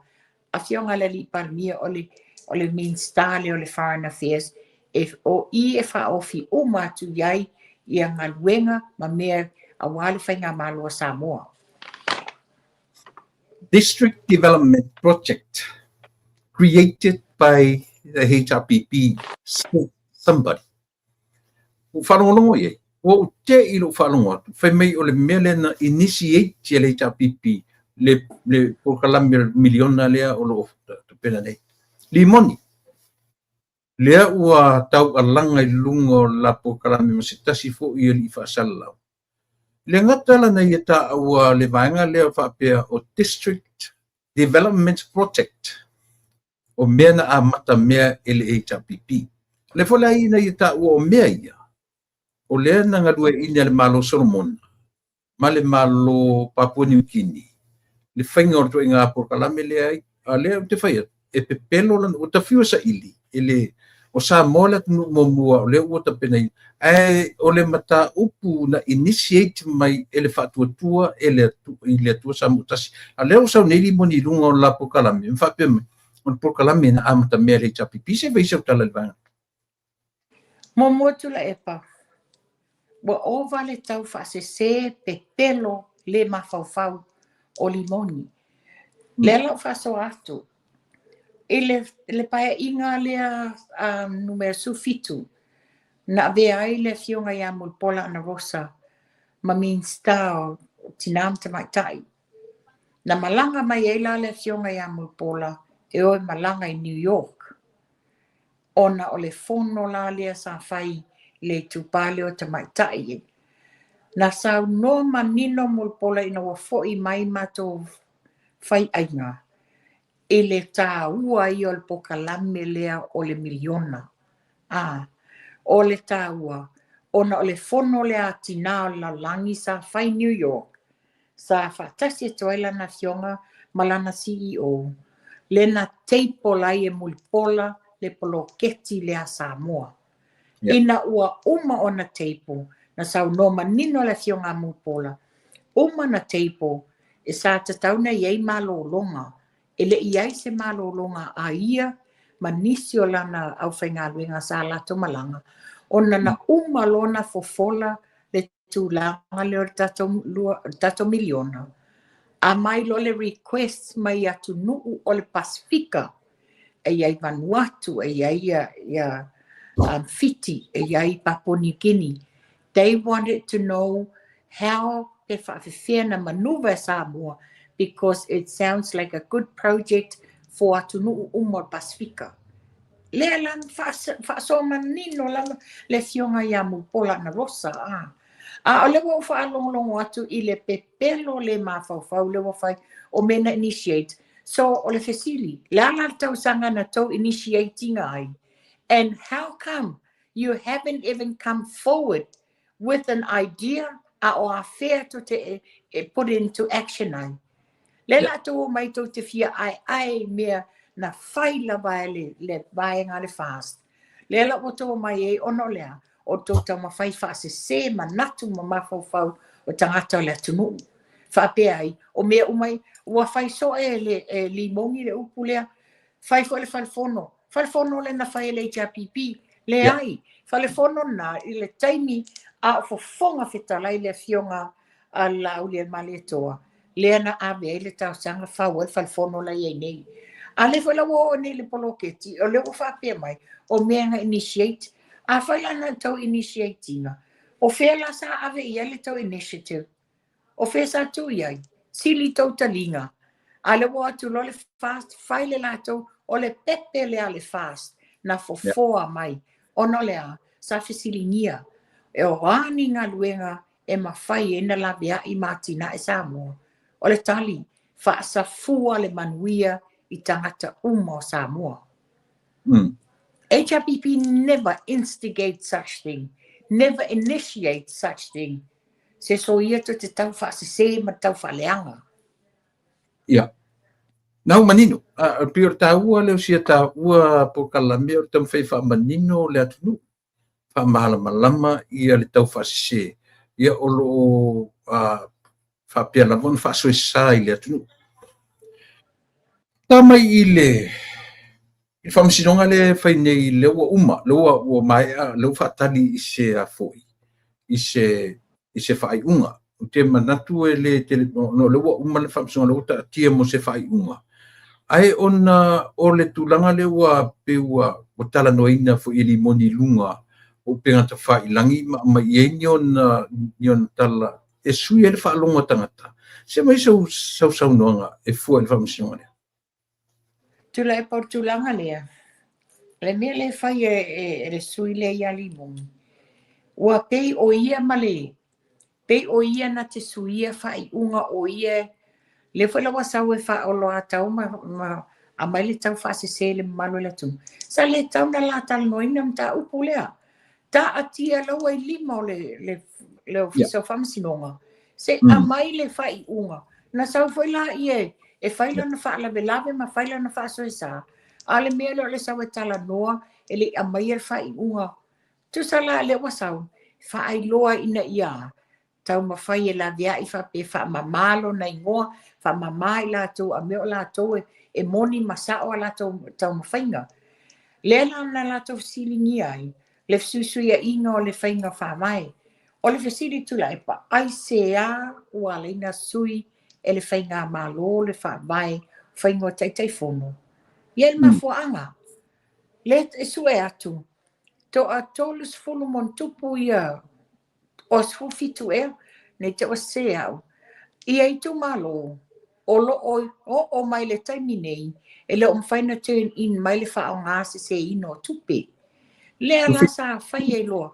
Afioga i le Palemia o le Minista lea o le Foreign Affairs, e o i e faaofi uma atu i ai ia galuega ma mea aua le faigamalo a Samoa. District Development Project created by the HRPP, somebody. Ua faalogologo i ai. Ua ou te i lou faalogo atu, fai mai o le mea lea na initiate e le HRPP le polokalame miliona lea o lo o tapena nei. Limoni, lea ua taualaga i luga o la polokalame ma se tasi foi e alii faasalalau. Le gata la na ia taua le vaega lea faapea o District Development Project o mea na amata mea e le HRPP. Le foi la ina ia taua o mea ia, o lea na galueaiina e le Malo Solomon ma le Malo Papua New Guinea le faiga o le ituaiga polokalame lea ai. A lea ou te fai atu, e pepelo lana, ua tafiu e saili e le O Samoa le atunuu muamua o lea ua tapenaina, ae o le mataupu na initiate mai e le Faatuatua e le i le Atua Samoa Tasi. A o lea ua sau nei Limoni i luga o le la polokalame, ma faapea mai, o le polokalame na amatamea e le HRPP. Se i fai sau tala i le vaega. Muamua Tuilaepa, ua ova le tau faasese pepelo le mafaufau o Limoni. Lea la ua faasoa atu i le paeaiga lea numera 17 na avea ai le afioga ia Mulipola Anarosa ma Minisita o Tina ma Tamaitai. Na malaga mai ai la le afioga ia Mulipola e o e malaga i New York, ona o le fono la lea sa fai le itupa lea o tamaitai. Na saunoa manino Mulipola ina ua foi mai matou faiaiga i le taua ia o le polokalame lea o le miliona. O le taua, ona o le fono lea a tina o le lalolagi sa fai New York, sa faatasi atu ai lana afioga ma lana CEO, le na table ai e Mulipola le poloketi lea Samoa. Ina ua uma ona table, na saunoa manino le afioga a Mulipola, uma na table, e sa tatau na i ai malologa, e le i ai se malologa a ia ma nisi o lana aufaigaluega sa latou malaga, ona na uma lona fofola le tulaga lea o le tatou miliona, a mai loa le request mai atunuu o le Pasifika, e i ai Vanuatu, e i ai Fiti, e i ai Papua New Guinea. They wanted to know how pe faafefea na manuva e Samoa, because it sounds like a good project for atunuu uma o le Pasifika. Lea la faasoa manino lava le afioga ia Mulipola Anarosa. A o le ua ou faalogologo atu i le pepelo le mafaufau le ua fai o mea na initiate. So o le fesili, le a la le tausaga na tou initiate-ina ai? And how come you haven't even come forward with an idea a o afea tou te e put into action ai? Le la tou o mai tou te fia ai ai mea na fai lava e le vaega le FAST. Le la ua tou mai ai ona o lea, o tou taumafai faasese manatu ma mafaufau o tagata o le atunuu. Faapea ai, o mea uma ua fai soe le Limoni le upu lea, fai foi le falefono. Falefono le na fai e le HRPP, le ai. Falefono na i le taimi a o fofoga fetalai le afioga a Laaulialemalietoa, lea na ave ai le talosaga fau ai le falefono la i ai nei. A le foi la ua oo nei le poloketi, o lea ua faapea mai, o mea na initiate. A fai la na tau initiate-ina, o fea la sa ave i ai le tau initiative? O fea sa tuu i ai? Sili tou taliga. A le ua atu loa le FAST, fai le latou, o le pepe lea le FAST, na fofoa mai. Ona o lea, sa fesiligia, e o a ni galuega e mafai ai na laveai ma atinae Samoa. O le tali, faasafua le manuia i tagata uma o Samoa. HRPP never instigate such thing, never initiate such thing. Se so ia tou te tau faasese ma tau faaleaga. Ia. Na ua manino, pei o le taua lea o sia taua polokalame o le taumafai faamanino le atunuu, faamalamalama ia le tau faasese, ia o lo o faapea lava ona faasoesa i le atunuu. Ta mai i le faamasinoga lea e fai nei, lea ua uma, lea ua maea, lea ua faatali i se afoi, i se faaiuga. Ou te manatu e le tele, no, lea ua uma le faamasinoga, lea ua taatia mo se faaiuga. Ae ona o le tulaga lea ua pei ua talanoaina foi e Limoni i luga o upega tafailagi ma aumai i ai ni ona tala e sui ai le faalogo a tagata. Se mai sau saunoaga e fua i le faamasinoga lea. Tuilaepa o le tulaga lea, le mea lea e fai e le sui lea ia Limoni, ua pei o ia ma le, pei o ia na te suia faaiuga o ia, lea foi la ua sau e faaoloatau ma aumai le tau faasese le mamalu o le atunuu. Sa le tau na la talanoaina mataupu lea. Taatia laua i lima o le ofisa o faamasinoga, se aumai le faaiuga. Na sau foi la ia e fai lona faalavelave ma fai lona faasoesa. A le mea lea o le sau e talanoa e le i aumaia le faaiuga. Tusa la lea ua sau, faailoa ina ia taumafai e laveai faapea faamama lona igoa, faamama i latou a mea o latou e moni ma sao a latou taumafaiga. Lea la na latou fesiligia ai le fesuisuiaiga o le faiga faavae. O le fesili Tuilaepa, aisea ua ala ai ona sui e le faigamalo le faavae faiga o Taitaifono? Ia le mafuaaga, lea e sue atu, toa 30 ma ona tupu ia o 17 ea, nei te ua sese au, ia itumalo o lo o oo mai le taimi nei, e le o mafai na turn in mai le faaaoga seseina o tupe. Lea la sa fai ai loa.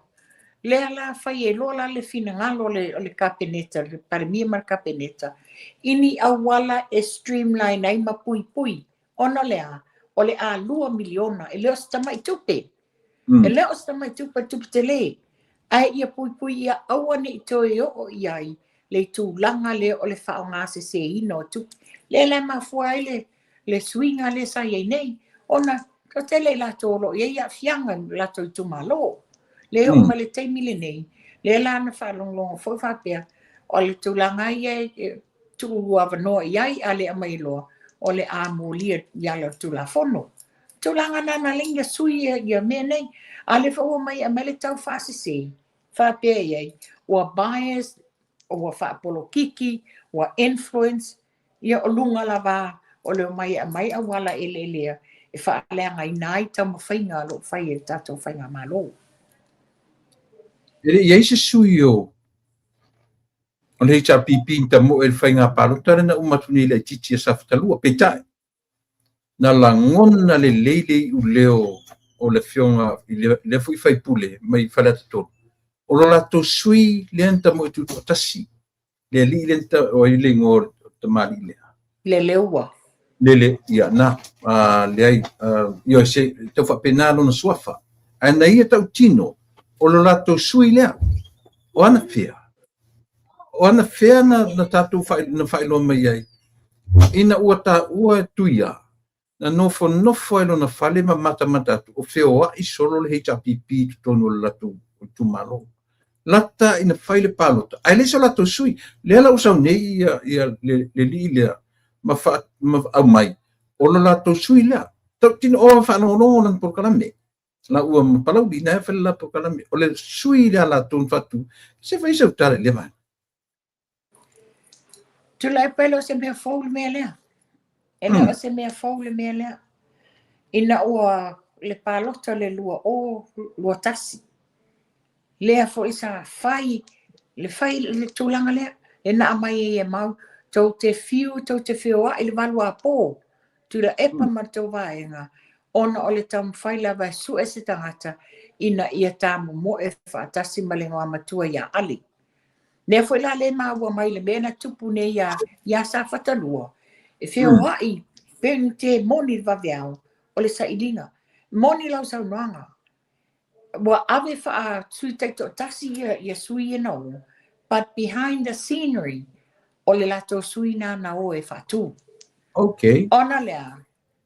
Lea la fai ai loa la le finagalo o le Kapeneta, le Palemia ma le Kapeneta, i ni auala e streamline ai ma puipui. Ona o lea, o le a 2 miliona, e le o se tamai tupe. E le o se tamai tupe, tupe tele. Ae ia puipui ia aua ne i toe oo i ai le tulaga lea o le faaaoga seseina o tupe. Lea la e mafua ai le suiga lea sa i ai nei, ona toatele i latou o lo o i ai aafiaga i latou itumalo. Lea oo mai le taimi lenei, lea la na faalogologo foi faapea, o le tulaga ia e tuu avanoa i ai, a le aumai loa, o le a molia i ala o le Tulafono. Tulaga na na ala sui ia mea nei. A le foi ua mai aumai le tau faasese, faapea i ai, ua bias, ua faapolokiki, ua influence, ia o luga lava o le omai e aumai auala eleelea e faaleagaina ai taumafaiga o lo o fai e le tatou faigamalo. E le i ai se sui o le HRPP ni tamoe i le faiga palota lea na uma atu nei laitiiti a Safata 2. Peitai, na lagona lelei le iuleo o le afioga i lea foi faipule mai Faleata 3. O lo latou sui lea na tamoe tutoatasi. Le alii lea o ai le igoa o le tamalii lea? Le leua. Lele, ia, na, leai, ia, se tau faapena lona suafa. Ae na ia tautino, o lo latou sui lea. O ana fea? O ana fea na tatou na faailoa mai ai? Ina ua taua e tuia, na nofonofo ai lona fale ma matamata atu, o feoai solo le HRPP i totonu o le latou itumalo. Lata ina fai le palota, ae le so latou sui. Lea la ua sau nei ia le lii lea, ma aumai, o lo latou sui lea. Tautino o faalogologo lana polokalame. La ua ma Palauli, na e fai le la polokalame. O le sui lea latou na faatu, se fai sau tala i lea vaega. Tuilaepa, e le o se mea fou le mea lea. E le o se mea fou le mea lea. Ina ua le palota le 2021. Lea foi sa fai le fai le tulaga lea. E na aumai ai e mau, tou te fiu, tou te feoai le 8 apo. Tuilaepa ma le tou vaega, ona o le taumafai lava e sue se tagata ina ia tamomoe faatasi ma le igoamatua ia Ali. Lea foi la le maua mai le mea na tupu nei ia Safata 2, e feoai, pe ni te moni le vaveao, o le sailiga. Moni lau saunoaga. Ua ave faa sui taitoatasi ia sui ia na o, but behind the scenery, o le latou sui na na o e faatu. Ona lea,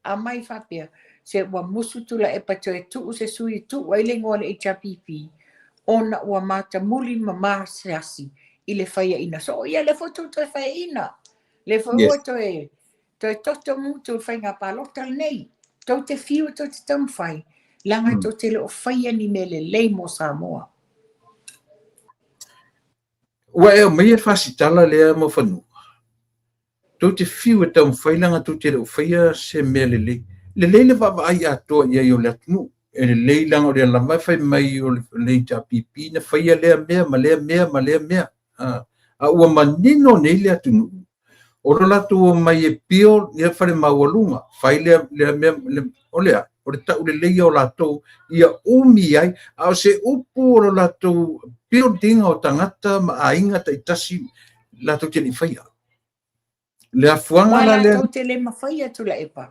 a mai faapea, se ua musu Tuilaepa toe tuu se sui tuu ai le igoa o le HRPP, ona ua matamuli ma masiasi i le faiaina. So, ia le foi tou toe faiaina. Le foi ua toe toto mutu le faiga palota lenei. Tou te fiu, tou te taumafai, leaga tou te le o faia ni mea lelei mo Samoa. Ua e aumai e fasitala lea mo fanua. Tou te fiu e taumafai leaga tou te le o faia se mea lelei. Lelei le vaavaai atoa i ai o le atunuu. E lelei leaga o lea lava e fai mai o le HRPP na faia lea mea ma lea mea ma lea mea. A ua manino nei le atunuu. O lo latou o mai e pio ia fale maualuga. Fai lea, lea mea, o lea, o le tau lelei o latou ia umi ai. A o se upu o lo latou building o tagata ma aiga taitasi latou te le i faia. Le afuaga la lea. Latou te le mafaia, Tuilaepa.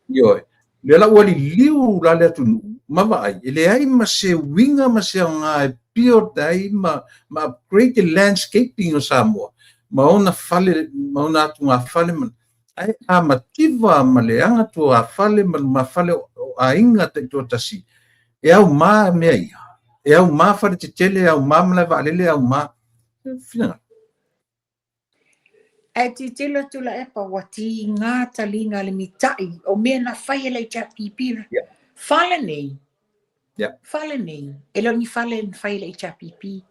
Ioe. Lea la ua liliu la le atunuu, ma vaai, e leai ma se uiga ma se aoga e build ai ma upgrade the landscaping o Samoa, ma ona fale, ma ona atugafale, ma, ae a mativa ma leaga tuafale ma lumafale o aiga taitoatasi. E aumā mea ia. E aumā fale tetele, e aumā malae vaalele, e aumā. Finagalo. Ae tilotilo Tuilaepa ua tiga taliga le mita'i o mea na fai e le HRPP. Fale nei, fale nei, e le o ni fale na fai e le HRPP.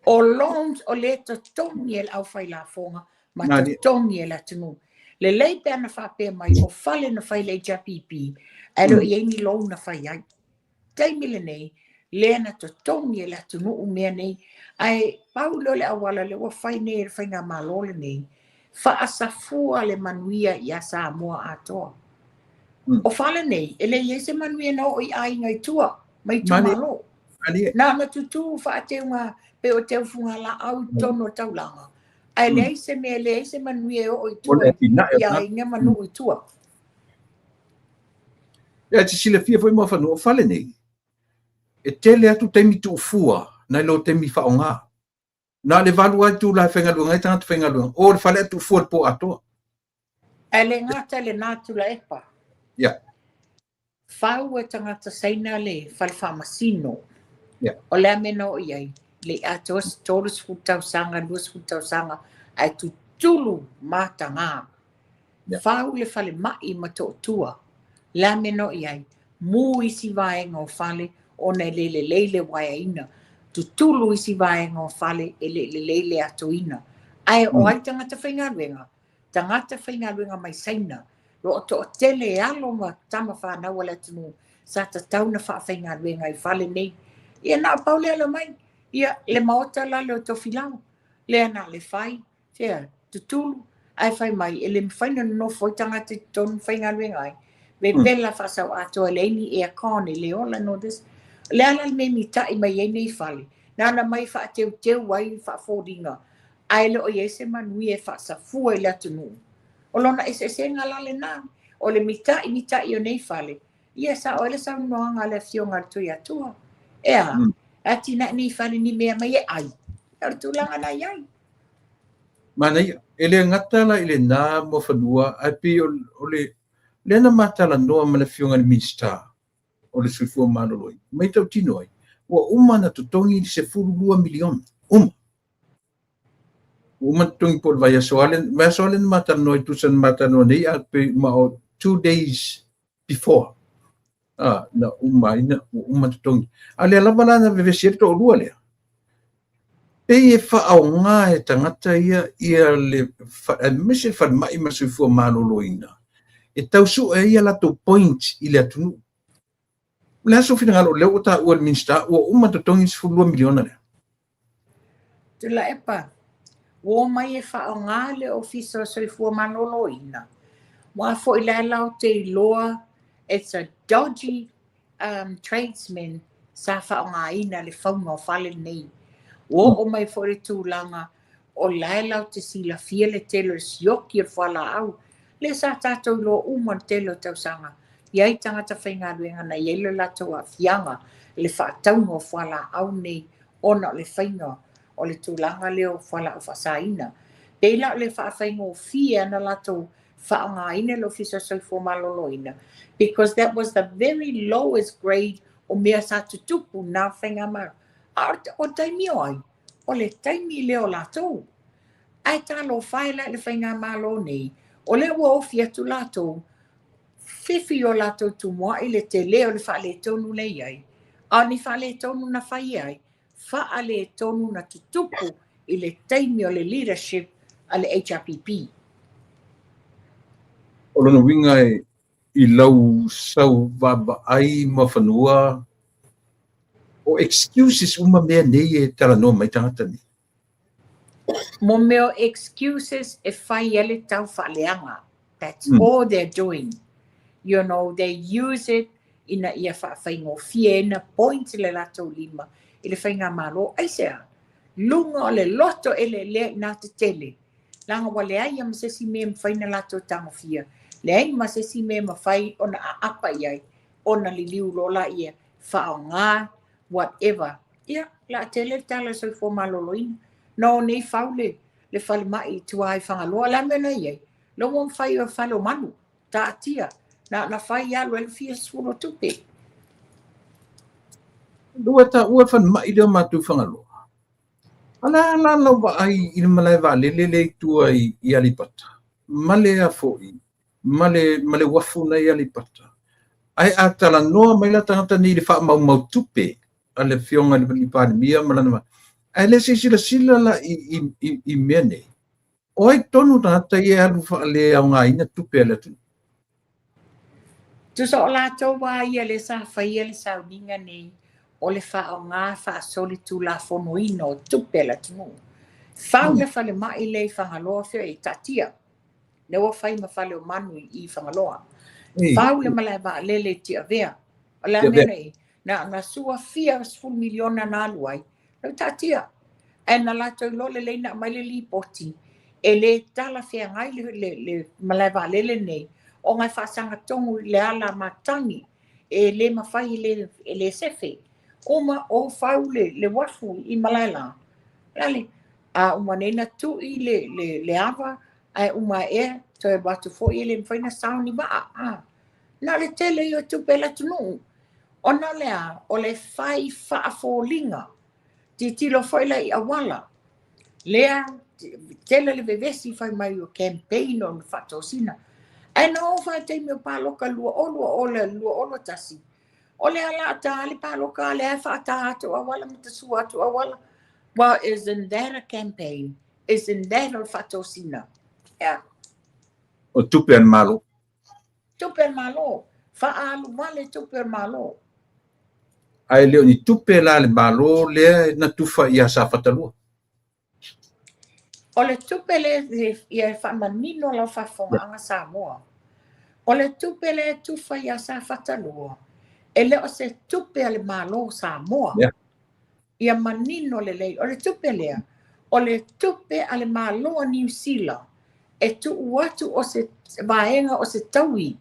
O loans o lea e totogi e le aufailafoga ma totogi e le atunuu. Lelei pe ana faapea mai o fale na fai e le HRPP, ae le o i ai ni loan na fai ai. Taimi lenei, lea na totogi e le atunuu mea nei, ae pau lea o le auala lea ua fai nei e le faigamalo lenei, faasafua le manuia ia Samoa atoa. O fale nei, e le i ai se manuia na oo i aiga i tua ma itumalo. Na ona tutū faateuga pei o teufugalaau i totonu o le taulaga, ae leai se mea, leai se manuia e oo i tua i aiga ma nuu i tua. Ia, e te silafia foi Muafanua, o fale nei, e tele atu taimi tuufua nai lo taimi faaaoga. Na o le 8 lava itula e faigaluega ai tagata faigaluega, o le fale ae tuufua i le po atoa. Ae le gata i lena Tuilaepa. Fau e tagata Saina le fale faamasino. O le a mea na oo i ai? Le i atoa se 30 tausaga, 20 tausaga, ae tutulu mataga. Fau le falemai i Motootua. Le a mea na oo i ai? Mu isi vaega o fale ona e le lelei le uaeaina. Tutulu isi vaega o fale e le lelei le atoina. Ae o ai tagata faigaluega? Tagata faigaluega mai Saina. Lo o toatele alo ma tama fanau a le atunuu sa tatau na faafaigaluega i fale nei. Ia na o pau lea le omai. Ia le maota la lea o Tofilau. Lea na le fai, fea, tutulu, ae fai mai e le mafai ona nonofo ai tagata i totonu faigaluega ai. Vevela faasau atoa e leai ni aircon, e le ola no this. O le a la le mea e mita'i mai ai nei fale? Na ona mai faateuteu ai faafoliga, ae le o i ai se manuia e faasafua i le atunuu. O lona eseesega la lena, o le mita'i mita'i o nei fale, ia sao ai le saunoaga a le Afioga a le Tuiatua. E a, atinae nei fale ni mea mai e ai. O le tulaga na i ai. Manaia, e le gata la i lena Muafanua, ae pei o le lea na ma talanoa ma le Afioga i le Minisita o le Soifua Maloloina, mai tautino ai, ua uma ona totogi le $12 miliona, uma. Ua uma ona totogi po o le vaiaso lava lea, vaiaso lava lea na ma talanoa ai, tusa na ma talanoa nei, a pei ma o 2 days before, na uma ai, ua uma totogi. A lea lava la na vevesi ai le toalua lea, pei e faaaoga e tagata ia ia le aemaise le falemai ma le soifua maloloina e tau sue ai ia latou point i le atunuu. O le a sou finagalo, o lea ua taua e le Minisita ua uma totogi le $12 miliona lea? Tuilaepa, ua omai e faaaoga le Ofisa o Soifua Maloloina. Ua foi la lao te iloa, it's a dodgy tradesman sa faaaogaina le fauga o fale nei. Ua oo mai foi le tulaga o lae lao te silafia le tele o le sioki o le fualaau. Lea sa tatou iloa uma le tele o tausaga. I ai tagata faigaluega na i ai le latou aafiaga le faatauga o fualaau nei ona o le faiga o le tulaga lea o fualaau faasaina. Pei la o le faafaigofie ana latou faaaogaina le Ofisa o Soifua Maloloina because that was the very lowest grade o mea sa tutupu na faigamalo. A o taimi o ai? O le taimi lea o latou. Ae talofa e la i le faigamalo nei, o lea ua ofi atu latou, fifi o latou tumuai le tele o le faaletonu lea i ai. A o ni faaletonu na fai ai, faaletonu na tutupu i le taimi o le leadership a le HRPP. O lona uiga e i lau sau vaavaai Muafanua, o excuses uma mea nei e talanoa mai tagata nei. Mo mea o excuses e fai ai le tau faaleaga. That's all they're doing. They use it ina ia faafaigofie ai na point le latou lima i le faigamalo. Aisea? Luga o le loto e lelea i nā tetele. Leaga ua leai ia ma se isi mea e mafai ona latou tagofia. Leai ma se isi mea e mafai ona aapa i ai, ona liliu loa laia, faaaoga, whatever. Ia, la tele le tala o le soifua maloloina. Na o nei fau le falemai i tua i Fagaloa. Le a mea na i ai? La ua mafai o fale o manu, taatia. Na fai alu ai le fia sefulu o tupe. Ua taua le falemai lea o matou i Fagaloa. A o le a la lau vaai i le malae vaalele lea i tua i Aleipata ma le foi ma le uafu na i Aleipata? Ae a talanoa mai la tagata nei i le faamaumau tupe a le afioga i le Palemia ma lana, ae le se silasila la i mea nei. O ai tonu tagata ia e alu faaleaogaina tupe a le atunuu? Tusa o latou a ia le sa faia le sauniga nei, o le faaaoga faasolitulafonoina o tupe a le atunuu. Fau le falemai lea i Fagaloa fea e taatia. Lea ua fai ma fale o manu i Fagaloa. Fau le malae vaalele i Tiavea. O le a mea nei? Na sua fia 10 miliona na alu ai. Lau taatia. Ae na latou iloa lelei na aumai le lipoti e le talafeagai le malae vaalele nei ona e faasagatonu i le ala matagi e le mafai e le sefe. Uma o fau le uafu i Malaela. Lale, a uma nei na tui le ava ae uma ea toe atu foi e le mafai na sao ni vaa. Ah. Na o le tele ia o tupe le atunuu. Ona o le a, o le fai faafoliga. Tilotilo foi la i auala. Lea, tele le vevesi fai mai o campaign o le faatosina. Ae na o faataimi o paloka 2020 le 2021. O le ala a ta le paloka le faata atu auala ma tasua atu auala. Well, isn't that a campaign? Isn't that o le faatosina? Yeah. O tupe a le Malo. Tupe a le Malo. Faaalu vale tupe a le Malo. Ae le o ni tupe la le Malo lea na tufa ia Safata 2. O le tupe le ia faamanino lau faafofogaaga Samoa. O le tupe le tufa ia Safata 2, e le o se tupe a le Malo Samoa. Ia manino lelei. O le tupe lea, o le tupe a le Malo a Niu Sila e tuu atu o se vaega o se taui,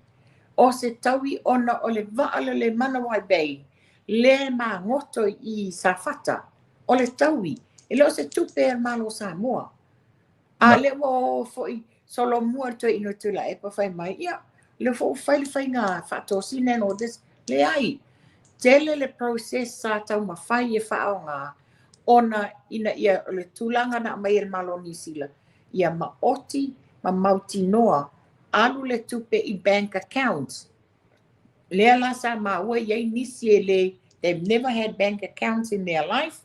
o se taui ona o le vaa le le Manawai Bay, le magoto i Safata. O le taui, e le o se tupe a le Malo Samoa. A le ua o foi solomua le toe ino tula e pa fai mai, ia, le fo fai le faiga faatosina and all this, leai. Tele le process sa taumafai e faaaoga ona ina ia o le tulaga na aumai e le Malo o Niu Sila, ia maoti ma mautinoa alu le tupe i bank accounts. Lea la sa maua i ai nisi e le, they've never had bank accounts in their life.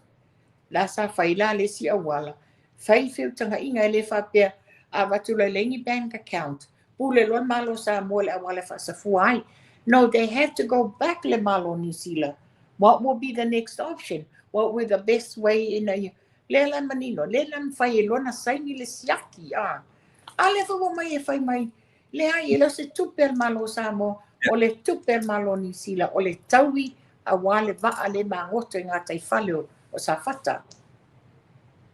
La sa fai la le si auala. Fai feutagaiga e le faapea a avatu loa e leai ni bank account. Pule loa le Malo Samoa le auala e faasafua ai. No, they have to go back le Malo Niu Sila. What will be the next option? What will be the best way ina ia? Lea la manino, lea la mafai e loa na saini le siaki. Ah. A lea foi ua mai e fai mai, leai, e le o se tupe a le Malo Samoa, o le tupe a le Malo Niu Sila, o le taui auā le vaa le magoto i gataifale o Safata.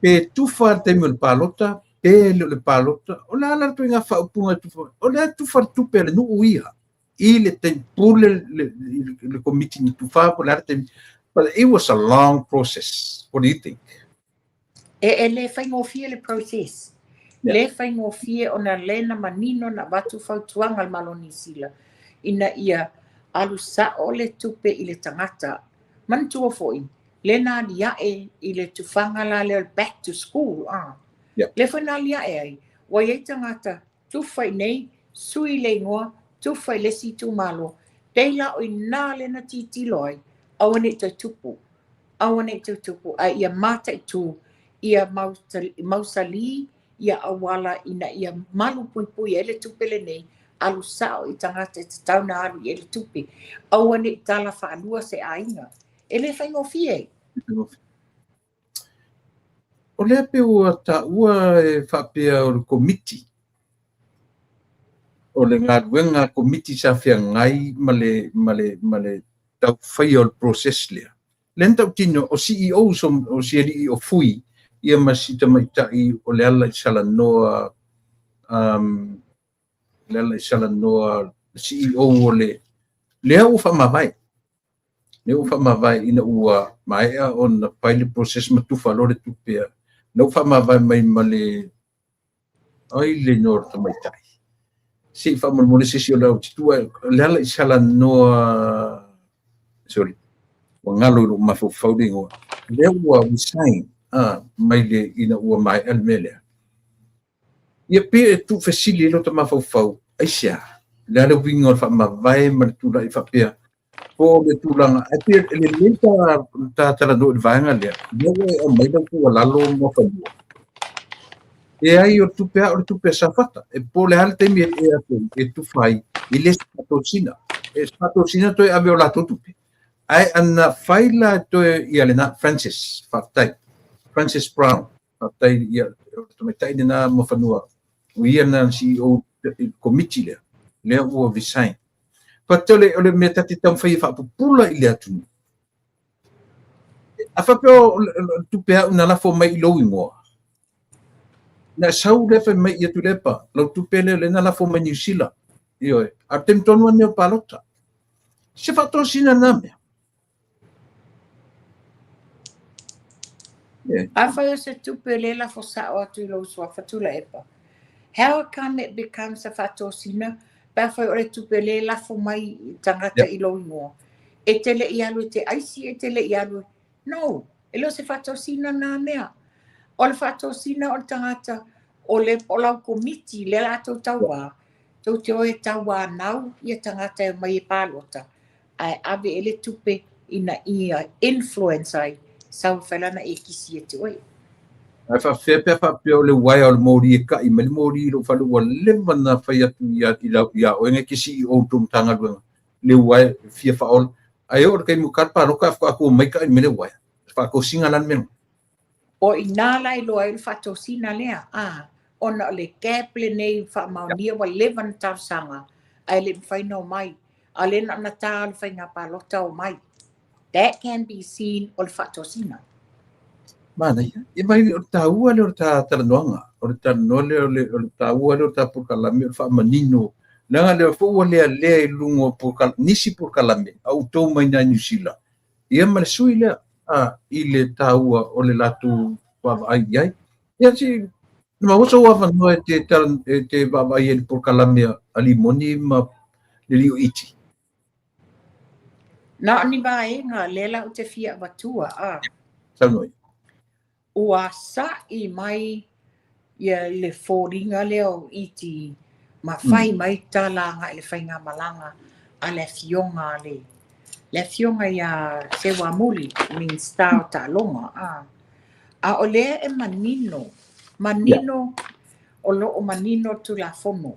Pe tufa le taimi o le palota, pe le o le palota, o le a la le ituaiga faaupuga e tufa? O le a tufa le tupe a le nuu ia. I le taimi pule le komiti na tufa po o le a le taimi. But it was a long process. What do you think? E le faigofie le process. Le faigofie ona le na manino na avatu fautuaga a le Malo Niu Sila ina ia alu sao le tupe i le tagata. Manatua foi, le na aliae i le tufaga la lea o le back to school. Ah. Le foi na aliae ai, ua iai tagata tufa i nei, sui le igoa, tufa i le isi itumalo. Pei la o i ina le na tilotilo ai, aua nei toe tupu. Aua nei toe tupu, ae ia mataitu, ia mausali, ia auala ina ia malu puipui ai le tupe lenei, alu sao i tagata e tatau na alu i ai le tupe. Aua nei tala faalua se aiga. E le faigofie. O lea pe ua taua e faapea o le komiti. O le galuega komiti sa feagai ma le taufaia o le process lea. Le na tautino o CEO so, o si alii o Fui ia ma si tamaitai o le ala i salanoa le ala i salanoa CEO o le lea ua faamavae. Lea ua faamavae ina ua maea ona fai le process ma tufa loa le tupe. Na ua faamavae mai ma le ai le igoa o le tamaitai. Se i faamolemole se isi o le autitua le ala i salanoa, sorry. Ua galo i lou mafaufau le igoa. Lea ua resign mai le ina ua maea le mea lea. Ia pei e tuufesili ai lota mafaufau, aisea? O le a le uiga o le faamavae ma le tulai faapea? Po o le tulaga, ae pei e lelei ta talanoa i le vaega lea, lea ua e aumai lau tuualalo Muafanua. Leai, o le tupe a o le tupe a Safata. E po o le a le taimi e tufa ai, e le se faatosina. E se faatosina toe ave o latou tupe. Ae ana fai la toe ia lena Francis, faafetai. Francis Brown, faafetai ia o le tamaitai lena Muafanua. O ia lena CEO i le komiti lea, lea ua resign. But o le mea ta te taumafai e faapupula i le atunuu. A faapea o le tupe a'u na lafo mai i lou igoa, na sau lea fai mai ia Tuilaepa, lau tupe lea lea na lafo mai Niu Sila. Ioe, a o le taimi tonu lava lenei o palota. Se faatosina lena mea. Yeah. Afai o se tupe lea e lafo sa'o atu i lou suafa Tuilaepa, how come it becomes a faatosina pe afai o le tupe lea e lafo mai i tagata i lou igoa? E te le i alu e te aisi, e te le i alu e... No, e le o se faatosina na mea. O le faatosina o le tagata o le o lau komiti lea la tou tauā, tou te o e tauanau ia tagata e omai e palota, ae ave i ai le tupe ina ia influence ai, sau e fai lana ekisi ia te oe. Ae faafefea pe a faapea o le uaea o le moli e kai mai le moli i lou fale ua leva ona fai atu ia, ia oe na e te CEO i tou Matagaluega le uaea e fia faaola ae oo i le taimi o ta palota ae faatoa tua mai kai mai le uaea. Faatosina la le mea lena. O i ina la e iloa ai le faatosina lea, a, ona o le gap lenei faamaonia ua leva ona talosaga ae le i mafai ona omai. A o lea na ona ta o le faiga palota omai. That can be seen o le faatosina. Manaia. Ia mai o le taua lea o le ta talanoaga. O le talanoa lea o le, o le taua lea o le ta polokalame o le faamanino. Leaga lea foi ua lealea i luga o polokalame, nisi polokalame a outou mai nai Niu Sila. Ia ma le sui lea a, i le taua o le latou vaavaai i ai. Ia si, na maua sou avanoa e te, e te vaavaai ai i le polokalame a Limoni ma le Lio Iti. Na o ni vaega lea la ou te fia avatua, a. Saunoa. Ua sa'i mai ia le foliga lea o Iti ma fai mai tala agai i le faigamalaga a le afioga a le le afioga ia Seuamuli, Minisita o Taaloga, a. A o lea e manino, manino, o lo o manino le Tulafono.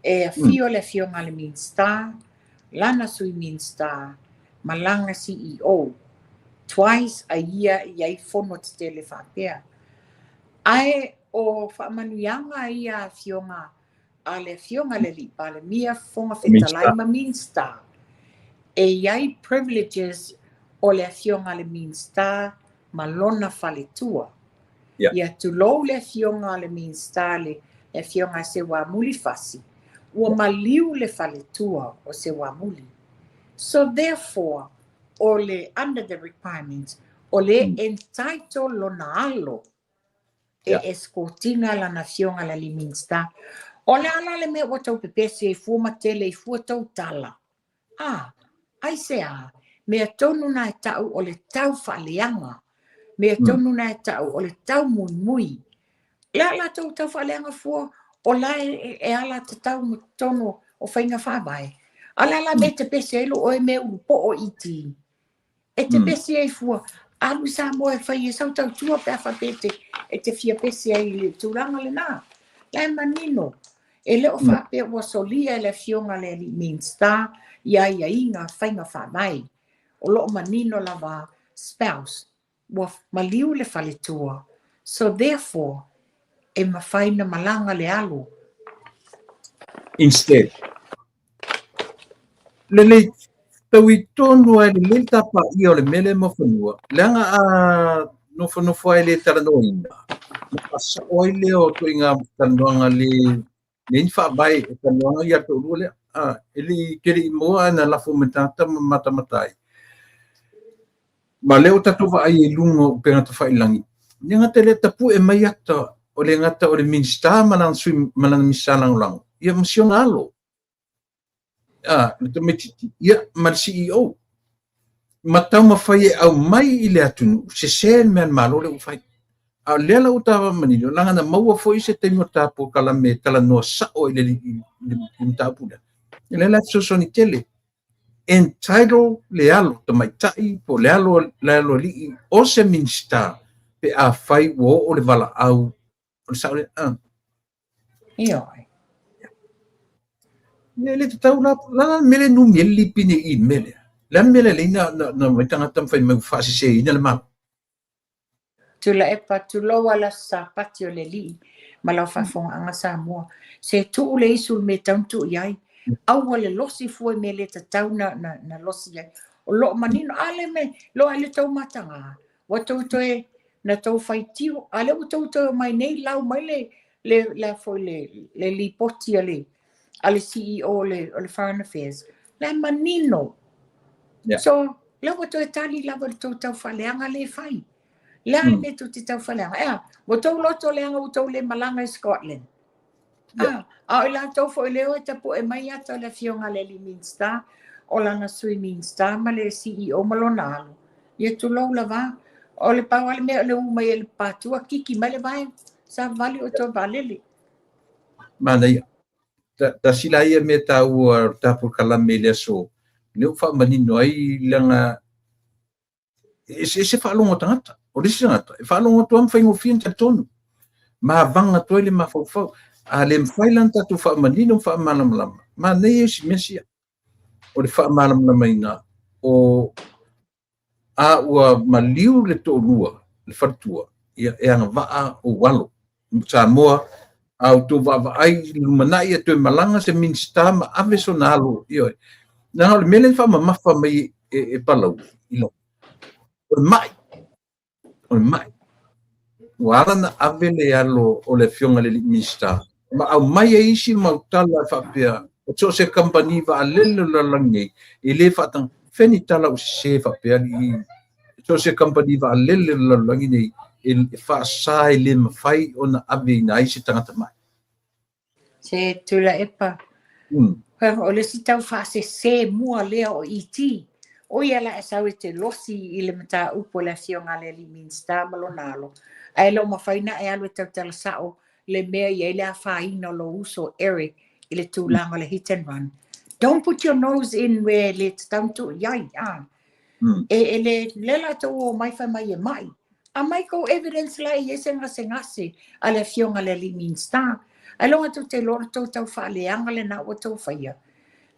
E afio le afioga a le Minisita, lana Sui Minisita, ma lana CEO. Twice a year e i ai fono tetele faapea. Ae o faamanuiaga ia a afioga a le afioga i le Alii Palemia, Fofoga Fetalai ma Minisita. E i ai privileges o le afioga a le Minisita ma lona faletua. Ia tulou le afioga a le Minisita le afioga a Seuamuli Fasi, ua maliu le faletua o Seuamuli. So therefore, o le under the requirements, o le entitle lona alo e escort ina lana afioga le alii Minisita. O le a la le mea ua tau pepesi ai fua ma tele ai fua tou tala? A, aisea? Mea tonu na e ta'u o le tau faaleaga. Mea tonu na e ta'u o le tau muimui. Le a latou tau faaleaga fua o la e ala tatau ma totonu o faiga faavae. A o le a la mea e te pese ai lou oe mea ulu po'o iti? E te pese ai fua, alu i Samoa e fai ai sau tautua pe a faapea e te fia pese ai i le tulaga lena. La e manino, e le o faapea ua solia e le afioga a le alii Minisita ia aiaiga faiga faavae. O lo o manino lava spouse, ua maliu le faletua, so therefore e mafai na malaga le alo. Instead. Lelei, taui tonu ai lelei le tapaia o le mea lea mo fanua, leaga a nofonofo ai le talanoaina, ona faasao ai lea o ituaiga talanoaga le le ni faavae o talanoaga ia a le toalua lea. A, e le i te le i maua ae na lafo mai tagata ma matamata ai. Ma lea ua tatou vaai ai i luga o upega tafailagi, le gata i lea tapue mai ata o le gata o le Minisita ma lana sui ma lana Minisita Lagolago, ia ma si ona alo. A, le tamaitiiti, ia ma le CEO. Ma taumafai e aumai i le atunuu, sese le mea a le Malo lea ua fai. A o lea la ua ta manino, leaga na maua foi se taimi o ta polokalame e talanoa sao i le mataupu lea. O lea la e fesoasoani tele. Entitle le alo tamaitai po o le alo alii o se Minisita pe afai ua oo le valaau o le sao lea. Ioe. E le tatau la, la le mea lea e numi ai le lipine i le mea lea. Le a le mea lea lea na aumai tagata ma fai mai ua faaseseina le Malo. Tuilaepa, tulou a le Aso Sapati o le Alii ma lau faafofogaaga Samoa. Se tuu le isu i le mea e tatau ona tuu i ai. Aua le losi fua i mea le tatau na losi ai. O lo o manino, a le mea, loa i le tou mataga, ua tou toe, na tou faitio, a lea ua tou toe omai nei lau mai le, le, le, foi le, le lipoti a le, a le CEO o le, o le Foreign Affairs. La e manino. So, lea ua toe tali lava le tou taufaaleaga le fai. Le a le mea tou te taufaaleaga? Ea, ua tou loto leaga ua tou le malaga i Scotland. Ah, a o i latou foi lea e tapu'e mai ata o le afioga a le alii Minisita, o lana sui Minisita ma le CEO ma lona alo. Ia tulou lava. O le pau lava le mea o le u mai e le patua, kiki mai le vae, savavali o toe vaalele. Manaia. Tasi la ia mea taua o le ta polokalame i le aso, lea ua faamanino ai leaga e eseese faalogo a tagata. O le isi tagata, e faalogo atu lava ma faigofie ona talitonu. Ma avaga atu ai le mafaufau. A le mafai la ona tatou faamanino ma faamalamalama, manaia isi mea sia. O le faamalamalamaina o a ua maliu le toalua, le faletua, ia e agavaa ou alo. Samoa, a outou vaavaai i le lumanai e toe malaga se Minisita ma ave sona alo, ioe. Leaga o le mea lea e faamamafa mai e Palauli, o le mai, o le mai. Ua ala na ave le alo o le afioga i le Minisita, ma aumai ai isi mau tala e faapea, o so o se kamupani vaalele o le lalolagi nei, e le faataga, fea ni tala ua sese faapea i so o se kamupani vaalele o le lalolagi nei, e faasa e le mafai ona aveina ai se tagata mai. Se Tuilaepa, o le isi tau faasese mua lea o ET. O ia la e sau e te losi i le mataupu o le afioga a le alii Minisita ma lona alo. Ae le o mafai na e alu e tautala sao le mea i ai le afaina o lou uso Eric i le tulaga o le hit and run. Don't put your nose in where le tatau ona tuu i ai. Ah. E le, le latou o mai fai mai e mai. A mai kou evidence la e i ai se gasegase a le afioga a le alii Minisita. Ai loga tou te iloa o le tou tau faaleaga lena ua tou faia.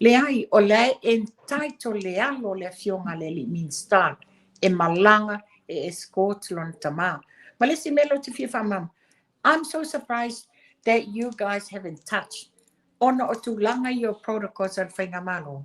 Leai, o la e entitle le alo o le afioga a le alii Minisita e malaga e escort lona tama. Ma le isi mea lea ou te fia faamalamalama, I'm so surprised that you guys haven't touched ona o tulaga ia o protocols a le Faigamalo.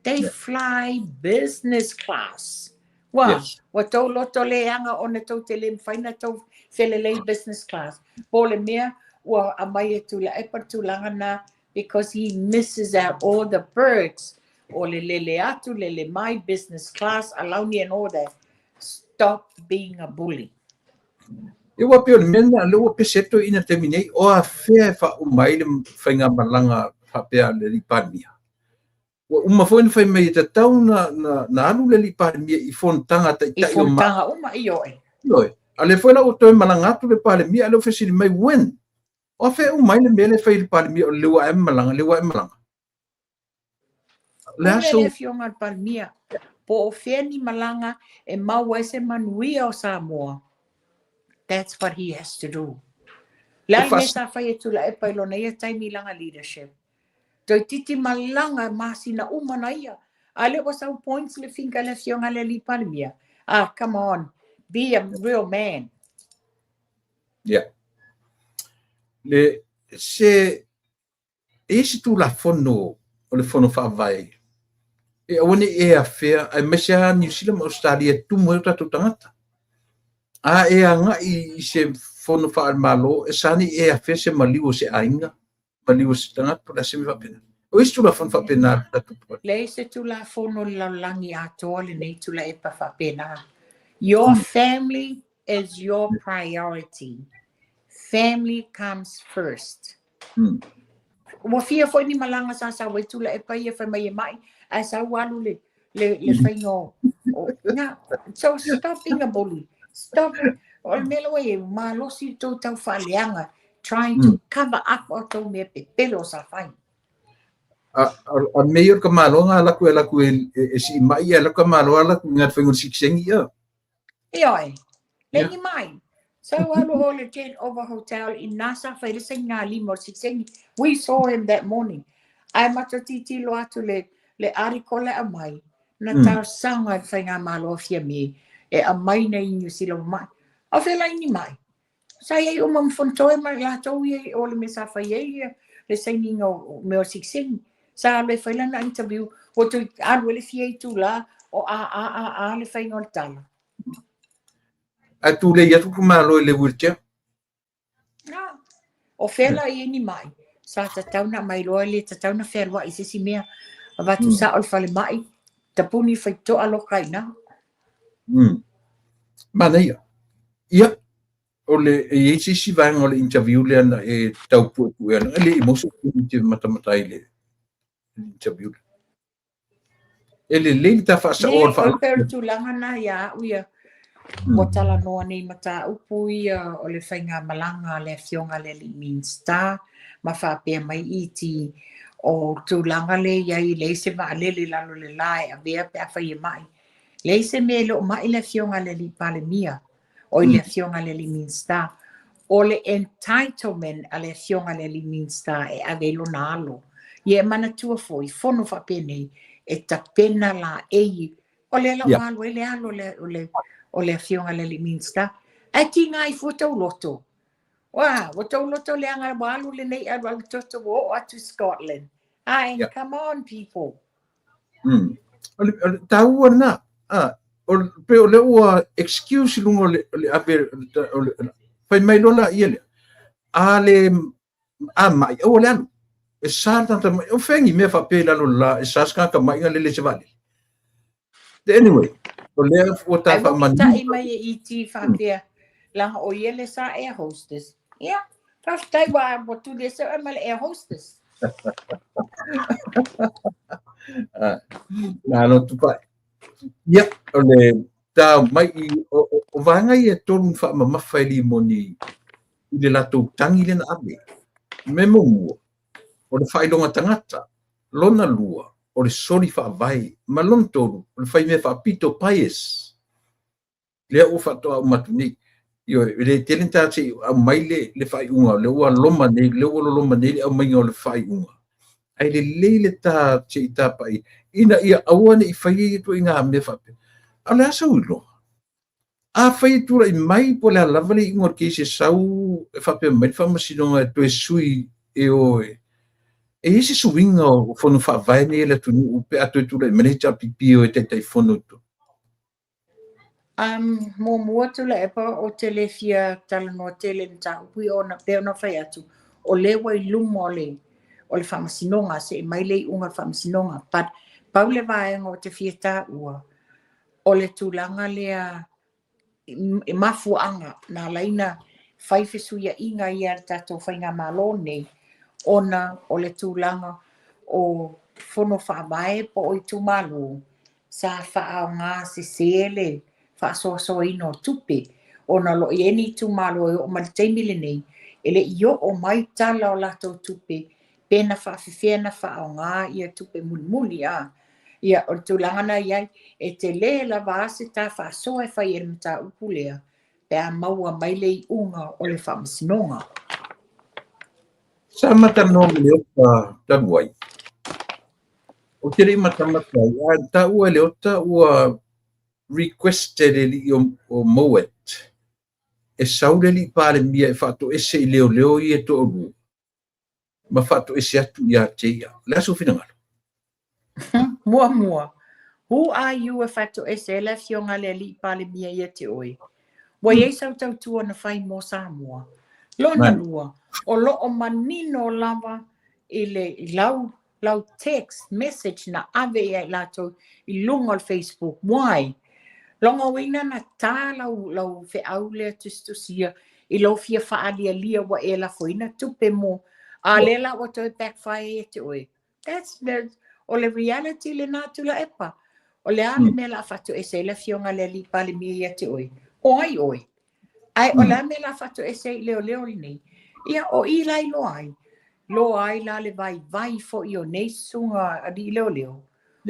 They fly business class. Ua, ua tou loto leaga ona tou te le mafai na tou felelei business class. Po o le mea ua aumai e Tuilaepa le tulaga na because he misses out all the perks o le lele atu, lele mai, business class, alauni and all that. Stop being a bully. E ua pei o le mea lena, lea ua pese ai le toeaina i le taimi nei, o afea e faauma ai le faigamalaga faapea a le alii Palemia. Ua uma foi ona fai mai e tatau na alu le alii Palemia i fonotaga a I taitai o ma. fonotaga uma, ioe. Ioe. A lea foi la ua toe malaga atu le Palemia, a lea ua fesili mai, when? O afea e uma ai le mea lea e fai e le Palemia o le ua e malaga, le ua e malaga. Le Pule aso le afioga a le Palemia, po o fea ni malaga e maua ai se manuia o Samoa. That's what he has to do. Le a le mea sa fai e Tuilaepa i lona ia taimi i lana leadership. Toeitiiti malaga masina uma na ia. A lea ua sau points le finger le afioga a le alii Palemia. Ah, come on. Be a real man. Yeah. Le se e i se Tulafono o le Fono Faavae e aua ne i e afea, aemaise lava Niu Sila ma Ausetalia e tumu ai o tatou tagata. A e agai i se fono faale-Malo, e sa ne i e afea se maliu o se aiga, maliu o se tagata, po o le a se mea faapena. O isi Tulafono faapena a le tatou Palemene. Leai se Tulafono o le lalolagi atoa lenei Tuilaepa faapena. Your family is your priority. Family comes first. Ua fia foi ni malaga sa sau ai Tuilaepa ia fai mai e mai, ae sau alu le faiga o Na, so stop being a bully. Stop. O le mea lea e malosi le tou tau faaleaga, trying to cover up o tou mea pepelo sa fai. A mea ia o le tamaloa na alu atu e alu atu e siimai, ae alu atu tamaloa alu atu i na faiga o le sikiseini ia. Ioe, le ni mai. Sa alu o le Jet Over Hotel i nā sa fai le saina lima o le sikiseini. We saw him that morning. Ae matou tilotilo atu le article le aumai, na talosaga i le faigamalo a Fiame e aumai nei i Niu Sila ua mai. O fea la i ni mai? Sa i ai uma ma Fonotoe ma latou ia o le mea sa fai ai ia le sainiga o mea o sikiseini. Sa alu e fai lana interview, ua toe alu ai le fia itula o a a a a le faiga o le tala. Ae tulei atu le Malo i le wheelchair. Na, o fea la i ai ni mai? Sa tatau na aumai loa, e le tatau na fealuai i se isi mea. Avatu sao i le falemai, tapuni faitotoa loka i ina. Manaia. Ia, o le, e i ai se isi vaega o le interview lea na e tau puepueina, e le i maua se taimi e te matamata ai i le interview lea. E lelei le ta faasaoa o le Leai, pei o le tulaga na ia au ia, ua talanoa nei mataupu ia o le faigamalaga a le Afioga i le Alii Minisita ma faapea mai ET o tulaga lea e i ai, e leai se vaalele i lalo o le la e avea pe afai e mai. Leai se mea e le o mai le Afioga i le Alii Palemia, oi le Afioga i le Alii Minisita. O le entitlement a le Afioga i le Alii Minisita e ave ai lona alo. Ia e manatua foi, fono faapenei, e tapena laei, o lea la ua alu ai le alo o le Afioga i le Alii Minisita. Ae tiga ai fua tou loto. Ua, ua tou loto leaga ua alu lenei alualu toto ua oo atu i Scotland. Ae, come on people. O le taua lena. Ah, o, pe o lea ua excuse i luga o le ave o le, fai mai loa laia lea. A le a mai, aua le alu. E sa le tagata mai. O fea ni mea faapea i lalo o le la, e sa se tagata mai na lele i se vaalele. Anyway, o lea ua ta Ai ua faamanino. kitai mai e ET faapea, leaga o ia le sa air hostess. Ia, faafetai ua tuli ese oe ma le air hostess. Ah, malo Tupai. Ia, o le ta mai i, o vaega ia e tolu na faamamafa e Limoni i le latou tagi lea na ave. Mea muamua, o le faailoga tagata. Lona lua, o le soli faavae. Ma lona tolu, o le faimea faapito, bias. Lea ua faatoa uma atu nei. Ioe, e le tele ni tagata se i aumai le faaiuga, o lea ua loma nei, lea ua loloma nei le aumaiga o le faaiuga. Ae lelei le ta se i tapaai ina ia aua ne i faia ia ituaiga mea faapea. A o le a sau iloa? Afai e tulai mai po o le a lava le iuga o le case e sau e faapea mai le Faamasinoga e toe sui e o e e i ai se suiga o fono faavae nei a le atunuu pe a toe tulai mai le HRPP o e Taitaifono i totonu? Muamua Tuilaepa, ou te le fia talanoa tele i le mataupu ia ona pei ona fai atu, o lea ua i luma o le Faamasinoga, se i mai le iuga o le Faamasinoga. But pau le vaega ou te fia taua, o le tulaga lea i mafuaaga na ala ai ona fai fesuiaiga ia a le tatou faigamalo nei, ona o le tulaga o fono faavae po o itumalo sa faaaoga sese le faasoasoaina o tupe, ona o lo o i ai ni itumalo e oo mai le taimi lenei e le i oo mai tala o latou tupe pe na faafefea na faaaoga ia tupe mulimuli a. Ia, o le tulaga na i ai, e tele lava a se ta faasoa e fai e le mataupu lea pe a maua mai le iuga o le Faamasinoga. Sa matalanoa ma Leota talu ai. Ou te le i matamata ai, ae na taua e Leota ua requested e alii o Mowat e sau le alii Palemia e faatoese i leoleo ia e toalua ma faatoese atu ia te ia. O le a sou finagalo? Muamua, who are you e faatoese ai le Afioga a le Alii Palemia ia te oe? Ua i ai sau tautua na fai mo Samoa. Lona lua, o lo o manino lava i le i lau lau text message na ave ia i latou i luga o le Facebook. Why? Lona uiga na ta lau lau feau lea tusitusia i lou fia faalialia ua e lafoina tupe mo a lea la ua toe backfire ia te oe. That's the, o le reality lena Tuilaepa. O le a le mea o le a faatoese ai le Afioga i le Alii Palemia ia te oe? O ai oe? Ae o le a le mea o le a faatoese ai i leoleo lenei? Ia, o i la iloa ai. Loa ai la le vaivai foi o nei susuga alii leoleo.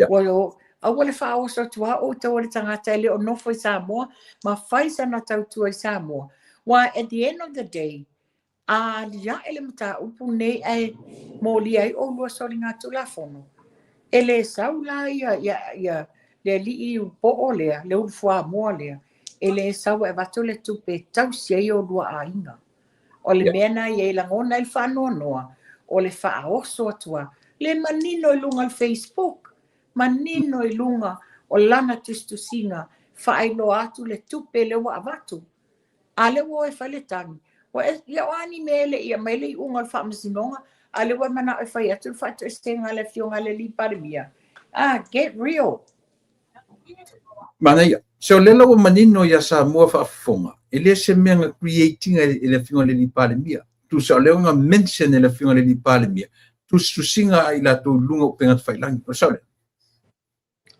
Ua aua le faaoso atu lava outou o le tagata e le o nofo i Samoa ma fai sana tautua i Samoa. Aua at the end of the day, a aliae le mataupu lenei ae molia ai oulua soligatulafono, e le sau la ia le alii poo lea, le ulu fuamoa lea, e le sau e avatu le tupe e tausi ai oulua aiga. O le mea na ia i lagona ai le faanoanoa, o le faaoso atu lava. Le manino i luga o le Facebook, manino i luga o lana tusitusiga, faailoa atu le tupe lea ua avatu. A lea ua o e fai le tagi. Ia o a ni mea e le i aumai le iuga o le faamasinoga, a lea ua e manao e fai atu le faatoesega a le Afioga i le Alii Palemia. Ah, get real. Manaia. So lea la ua manino ia Samoa faafofoga, e le se mea na create ina e le Afioga i le Alii Palemia. Tusa o lea na mention e le Afioga i le Alii Palemia, tusitusiga a i latou i luga o upega tafailagi. O le sao lea?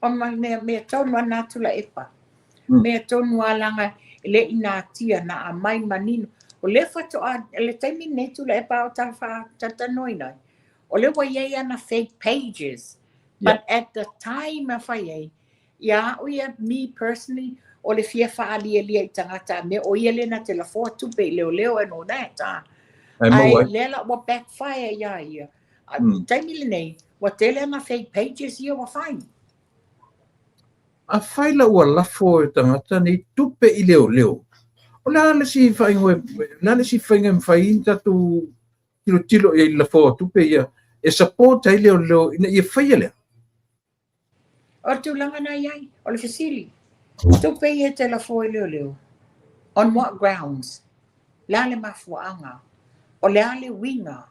O mea, mea tonu a na Tuilaepa. Mea tonu a laga e le i natia na aumai manino. O lea faatoa, le taimi lenei Tuilaepa o ta faatalatalanoaina ai, o lea ua i ai ana fake pages. But at the time a fai ai, ia au ia, me personally, o le fia faalialia i tagata a mea, o ia lea na te lafoa tupe i leoleo and all that. Ah. Ai lea la ua backfire ia ia. Taimi lenei, ua tele ana fake pages ia ua fai. A fai la ua lafo e tagata nei tupe i leoleo, o le a le isi faaigoa, le a le isi faiga e mafai ai ona tatou tilotilo i ai i le lafoa o tupe ia e support ai leoleo ina ia faia lea? O le tulaga na i ai, o le fesili, tupe ia te lafoa i leoleo, on what grounds? Le a le mafuaaga? O le a le uiga?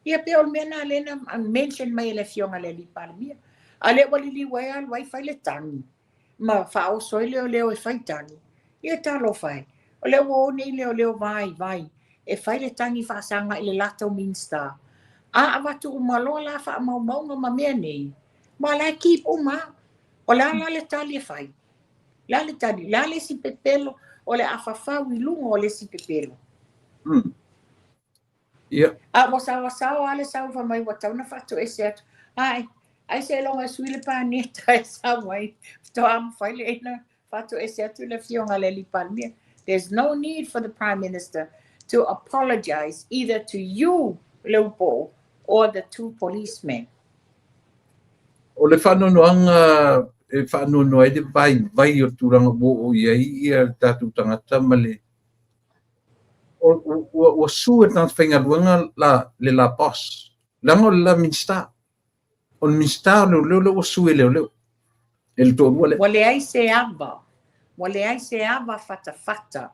Ia pe o le mea na lea na mention mai e le Afioga i le Alii Palemia. A lea ua liliu ai alu ai fai le tagi ma faaoso ai leoleo e fai tagi. Ia talofa e. O lea ua o nei leoleo vaivai e fai le tagi faasaga i le latou Minista. A avatu uma loa la faamaumauga ma mea nei, ma la e keep uma. O le a la le tali e fai? Le a le tali? Le a le isi pepelo o le a fafau i luga o le isi pepelo? A ua saoasao lava le sau fai mai ua tatau ona faatoese atu. Ai, ai seiloga e sui le paneta e sau ai, faatoa mafai lea ona faatoese atu le Afioga i le Alii Palemia. There's no need for the Prime Minister to apologize either to you, Leupoo, or the two policemen. O le faanoanoaga e faanoanoa ai le vaivai o le tulaga ua oo i ai ia le tatou tagata ma le ua sue e le tagata faigaluega la le la boss, leaga o le la Minista. O le Minista o leoleo lea ua sue e leoleo e le toalua lea. Ua leai se ava, ua leai se ava fatafata.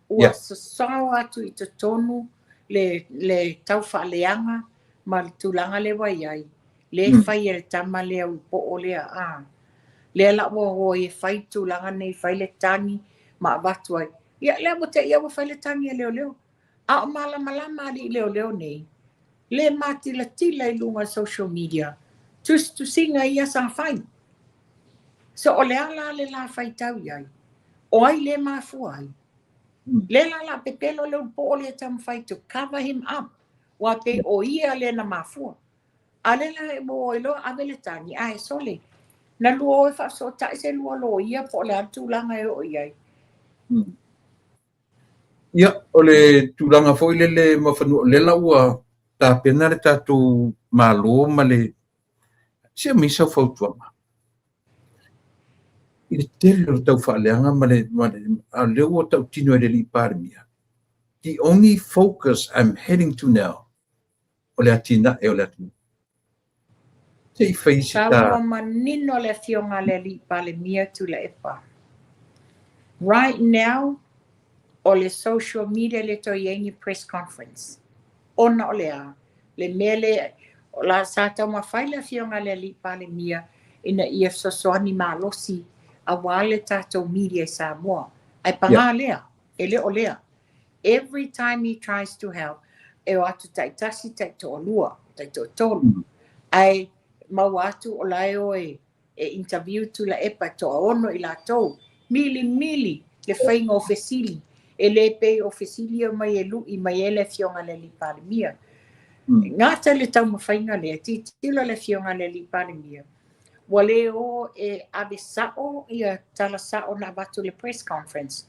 Ua sosoo atu i totonu le taufaaleaga ma le tulaga lea ua i ai. Le fai e le tama lea upoo lea. A. Lea la ua o ai e fai tulaga nei, fai le tagi ma avatu ai. Ia, lea ua te ia ua fai le tagi a leoleo. A o malamalama alii leoleo nei, le matilatila i luga o social media, tusitusiga ia sa fai. So o le a la le la faitau i ai? O ai le mafua ai? Le la la pepelo le upoo le taumafai to cover him up. Ua pe o ia le na mafua. A le la e mo i loa ave le tagi, ae sole. Na lua o e faafesootai se lua loia po o le a le tulaga e oo i ai. Ia, o le tulaga foi lele Mafanua, o lea la ua tapena le tatou Malo ma le se aumai sau fautuaga i le tele o le taufaaleaga ma le a o lea ua tautino e le Alii Palemia. The only focus I'm heading to now o le atinae o le atunuu. Se i fai si ta. Saunoa manino le Afioga a le Alii Palemia Tuilaepa. Right now, o le social media le toe i ai ni press conference. Ona o le a, le mea le, o la sa taumafai le Afioga a le Alii Palemia ina ia fesoasoani malosi aua le tatou media i Samoa. Ae paga lea, e le o lea. Every time he tries to help, e o atu taitasi, taitoalua, taitoatolu. Ae maua atu o la e o e E interview Tuilaepa e toaono i latou. Milimili le faiga o fesili, e le pei o fesili ia mai e lu'i mai ai le Afioga i le Alii Palemia. Gata le taumafaiga lea, tilotilo le Afioga i le Alii Palemia, ua le o e ave sa'o ia tala sa'o na avatu i le press conference,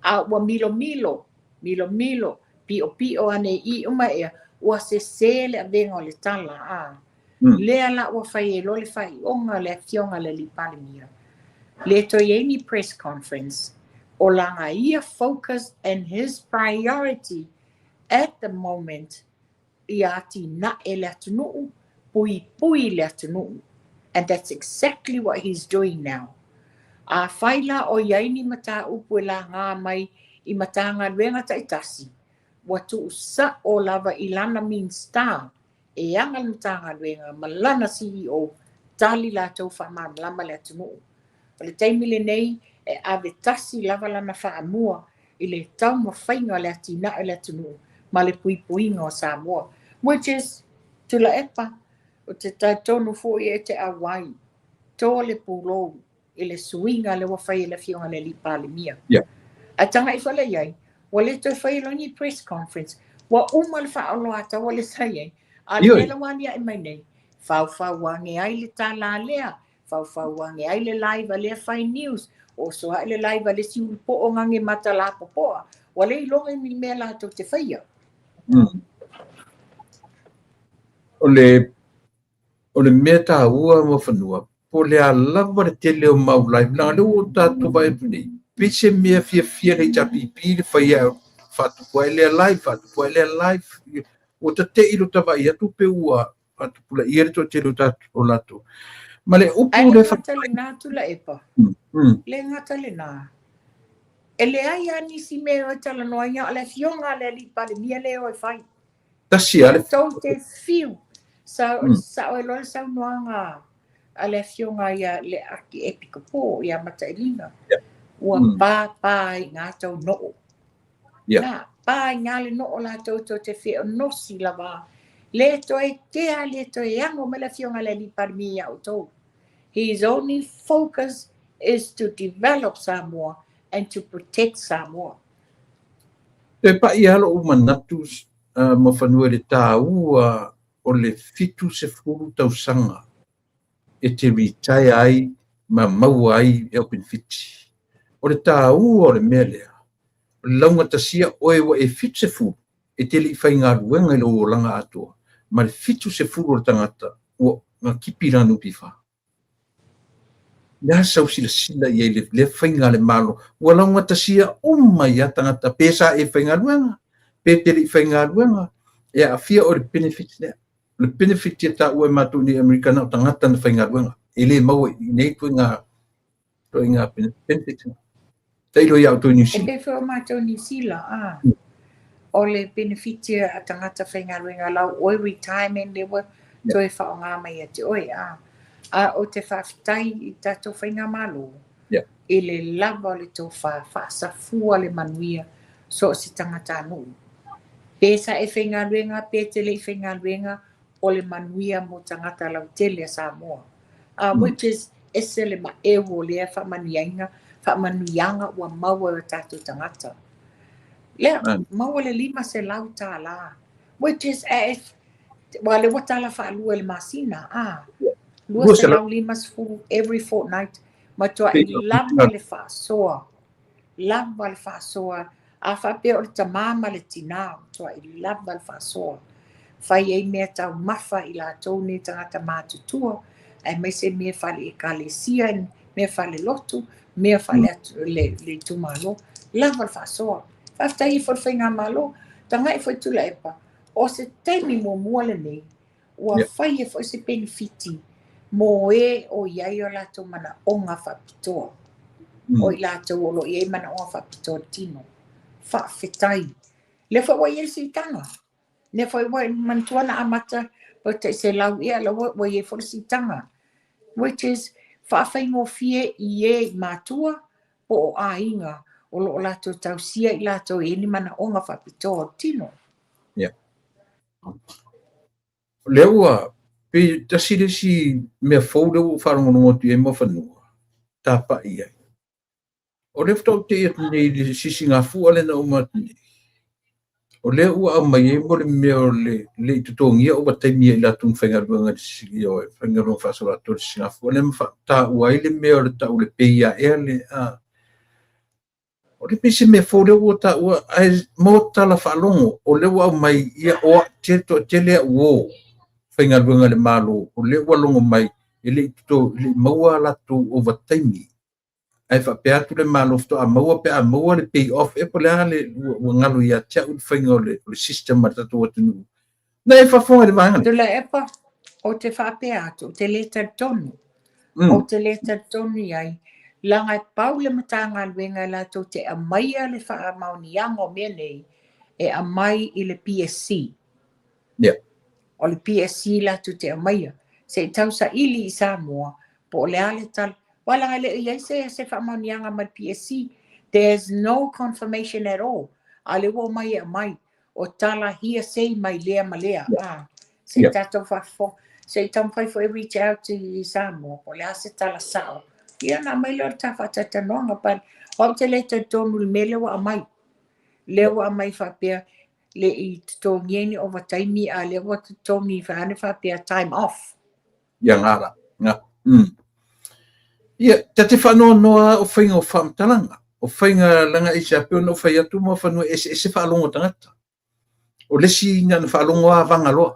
a ua milomilo, milomilo, pi'opi'o ane i i uma ea, ua sesē le avega o le tala, a. Lea la ua fai ai loa le faaiuga a le Afioga i le Alii Palemia, le toe i ai ni press conference, o lana ia focus and his priority at the moment ia atinae le atunuu, puipui le atunuu. And that's exactly what he's doing now. Afai la o i ai ni mataupu e laga mai i Matagaluega taitasi, ua tuusa'o lava i lana Minisita e ana le Matagaluega ma lana CEO, tali latou faamalamalama le atunuu. O le taimi lenei e ave tasi lava lana faamua i le taumafaiga o le atinae o le atunuu ma le puipuiga o Samoa. Which is, Tuilaepa, ou te talitonu foi e te auai, to le pulou i le suiga lea ua fai e le Afioga i le Alii Palemia. Ae taga'i foi lea i ai, ua le toe faia loa ni press conference, ua uma le faaoloataua lea sa i ai, a o le mea la ua aliae mai nei, faufau ane ai le tala lea, faufau ane ai le live a lea fai news, oso ae le live a le isi ulupoo gage matalapopoa, ua le iloga ni mea latou te faia. O le mea taua ma fanua, po o le a lava le tele o mau live, leaga lea ua tatou vaai atu nei, pei se mea fiafia le HRPP le fai ai, faatupu ai lea live, faatupu ai lea live. Ua tate'i lo tavaai atu pe ua faatupulaia le toatele o tatou o latou. Ma le upu Ae le le gata lena, Tuilaepa. Le gata lena. E leai a nisi mea o e talanoaina o le Afioga a le Alii Palemia lea o e fai. Tasi a le Tou te fiu. Sa sa'o ai loa le saunoaga a le Afioga ia le Akiepikopo ia Matailiga. Ua pāpā i ngā tau noo. Na, pā i ngā le noo latou tou te feonosi lava. Le toe tea, le toe ago mai le Afioga i le Alii Palemia ia outou. His only focus is to develop Samoa and to protect Samoa. Te pa'i lava lou manatu ma fanua i le taua o le 70 tausaga e te retire ai ma maua ai e au penefiti. O le taua o le mea lea, o le laugatasia oe ua e 70 e te lei faigaluega i lou olaga atoa, ma le 70 o le tagata ua gakipi lana NPF. Le a sau silasila i ai le lea faiga a le Malo, ua laugatasia uma ia tagata pe sa e faigaluega, pe te lei faigaluega, e aafia o le benefit lea. O le benefit e taua e matou nei Amerika na o tagata na faigaluega. E le maua i nei ituaiga benefit. Tailo ia outou i New E Zealand. Pei foi o matou Niu Sila, a. O le benefit a tagata faigaluega lau oe retirement le ua toe faaaoga mai ia te oe, a. A o te faafetai i tatou faigamalo i le lava o le tofa faasafua le manuia so o se tagatanuu. Pe sa e faigaluega pe te lei faigaluega, o le manuia mo tagata lautele a Samoa. Which is ese le ma'eu o lea faamanuiaina faamanuiaga ua maua e o tatou tagata. Lea, maua le $500, which is e ua le ua tala faalua i le masina, a. 250 every fortnight. Matua'i lava le faasoa. Lava le faasoa. A faapea o le tamā ma le tinā, matua'i lava le faasoa. Fai ai mea taumafa i latou nei tagata matutua, aemaise mea faale ekalesia, mea faalelotu, mea faale le itumalo. Lava le faasoa. Faafetai ai foi le faigamalo. Taga'i foi Tuilaepa, o se taimi muamua lenei, ua fai ai foi se penefiti mo e o i ai o latou manaoga faapitoa. O i latou o lo o i ai manaoga faapitoa tino. Faafetai. Lea foi ua i ai le siitaga. Lea foi ua manatua na amata po tai 100 ia la ua i ai foi le siitaga. Which is faafaigofie i e i matua po o aiga o lo o latou tausia i latou e ni manaoga faapitoa o tino. Lea ua Pe tasi le isi mea fou lea ua ou faalogologo atu i ai ma fanua, tapai i ai. O lea faatoa ou tei atu nei i le sisigafua lea na uma atu nei. O lea ua aumai ai mo le mea o le le i totogia ovataimi e i latou na faigaluega i le faigaluega faasoloatoa i le sisigafua lea ma taua ai le mea o le tau o le pay aea le a. O le pei se mea fou lea ua taua ae mo tala faalogo o lea ua aumai ia o toatele au o faigaluega a le Malo o lea ua logo mai e le i maua a latou ovataimi ae faapea atu le Malo faatoa maua pe a maua le pay off ea po o le a le ua galo ia te au le faiga o le system a le tatou atunuu. Na e faafofoga i le vaega lea? Tuilaepa, ou te faapea atu, ou te le talitonu. Ou te le talitonu i ai, leaga e pau le Matagaluega e latou te aumaia le faamaoniaga o mea nei, e aumai i le PSC. O le PSC latou te aumaia. Se i tausaili i Samoa, po o le a le tala. Aua leaga e le o i ai se faamaoniaga mai le PSC. There's no confirmation at all. A o lea ua omai e aumai. O tala hearsay mai lea ma lea. Se i tatou faafofoga. Se i taumafai foi e reach out i Samoa, po o le a se tala sao. Ia ona aumai lea o le ta faatalatalanoaga. But o au te le talitonu i le mea lea ua aumai. Lea ua aumai faapea le i totogia ni ovataimi a lea ua totogi faane faapea time off. Ia ngā la. Ngā. Ia, ta te faanoanoa o faiga o faamatalaga. O faiga laga i se ape ona o fai atu ma fanua eseese faalogo tagata. O le isi na faalogo a vaga loa.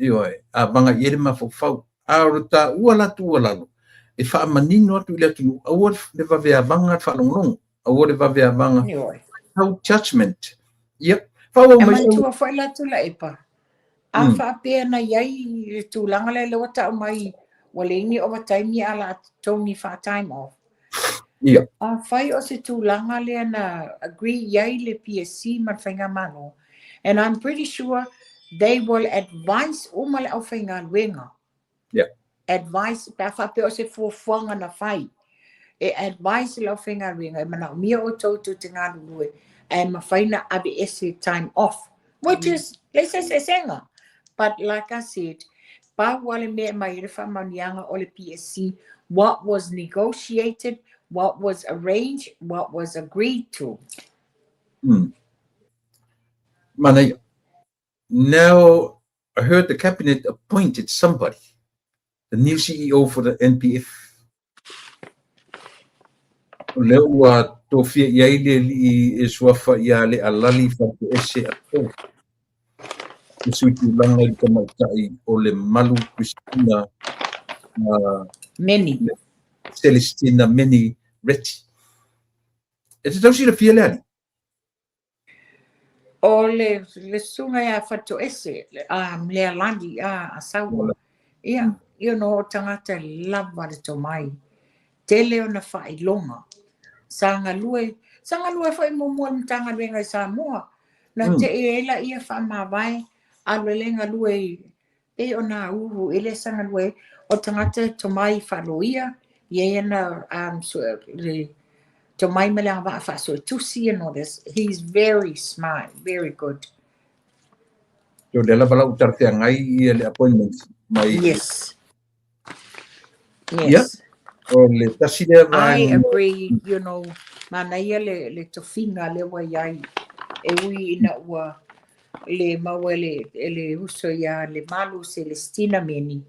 Ioe, a vaga i ai le mafaufau. A o le taua la tuualalo, e faamanino atu i le atunuu, aua le vave avaga le faalogologo. Aua le vave avaga. No judgment. Ia, faaauau E mai. manatua foi la Tuilaepa, a faapea na i ai le tulaga lea lea ua tau mai ua leai ni ovataimi a o le a totogi faa-time off. Afai o se tulaga lea na agree i ai le PSC ma le Faigamalo, and I'm pretty sure they will advise uma le aufaigaluega. Advice, pe a faapea o se fuafuaga na fai, e advise le aufaigaluega e manaomia outou tou te galulue ae mafai na aveese time off, which is leai se eseesega. But like I said, pau lava le mea e aumai ai le faamaoniaga o le PSC, what was negotiated, what was arranged, what was agreed to. Manaia. Now, I heard the cabinet appointed somebody, the new CEO for the NPF. O lea ua tofia i ai le alii e suafa ia Lealali Faletoese Apo. E sui tulaga i le tamaitai o Lemalu Christina Meni. Celestina Meni Reti. E te tau silafia le alii? O le susuga ia Faletoese, Lealali a Saua. Ia, you know, o tagata lava le tomai. Tele ona faailoga. Sa galue, sa galue foi muamua i le Matagaluega i Samoa. Na tei ai laia faamavae, alu ai le galue i pei ona uru i le sa galue ai. O tagata e tomai faaloia, i ai ana le tomai ma le agavaa faasuetusi and all this. He's very smart, very good. O lea lava la ua talafeagai ia le appointment mai. Yes. Yes. O le tasi lea I vaega. agree, you know, manaia le tofiga lea ua i ai. E ui ina ua le maua e le uso ia Lemalu Celestina Meni.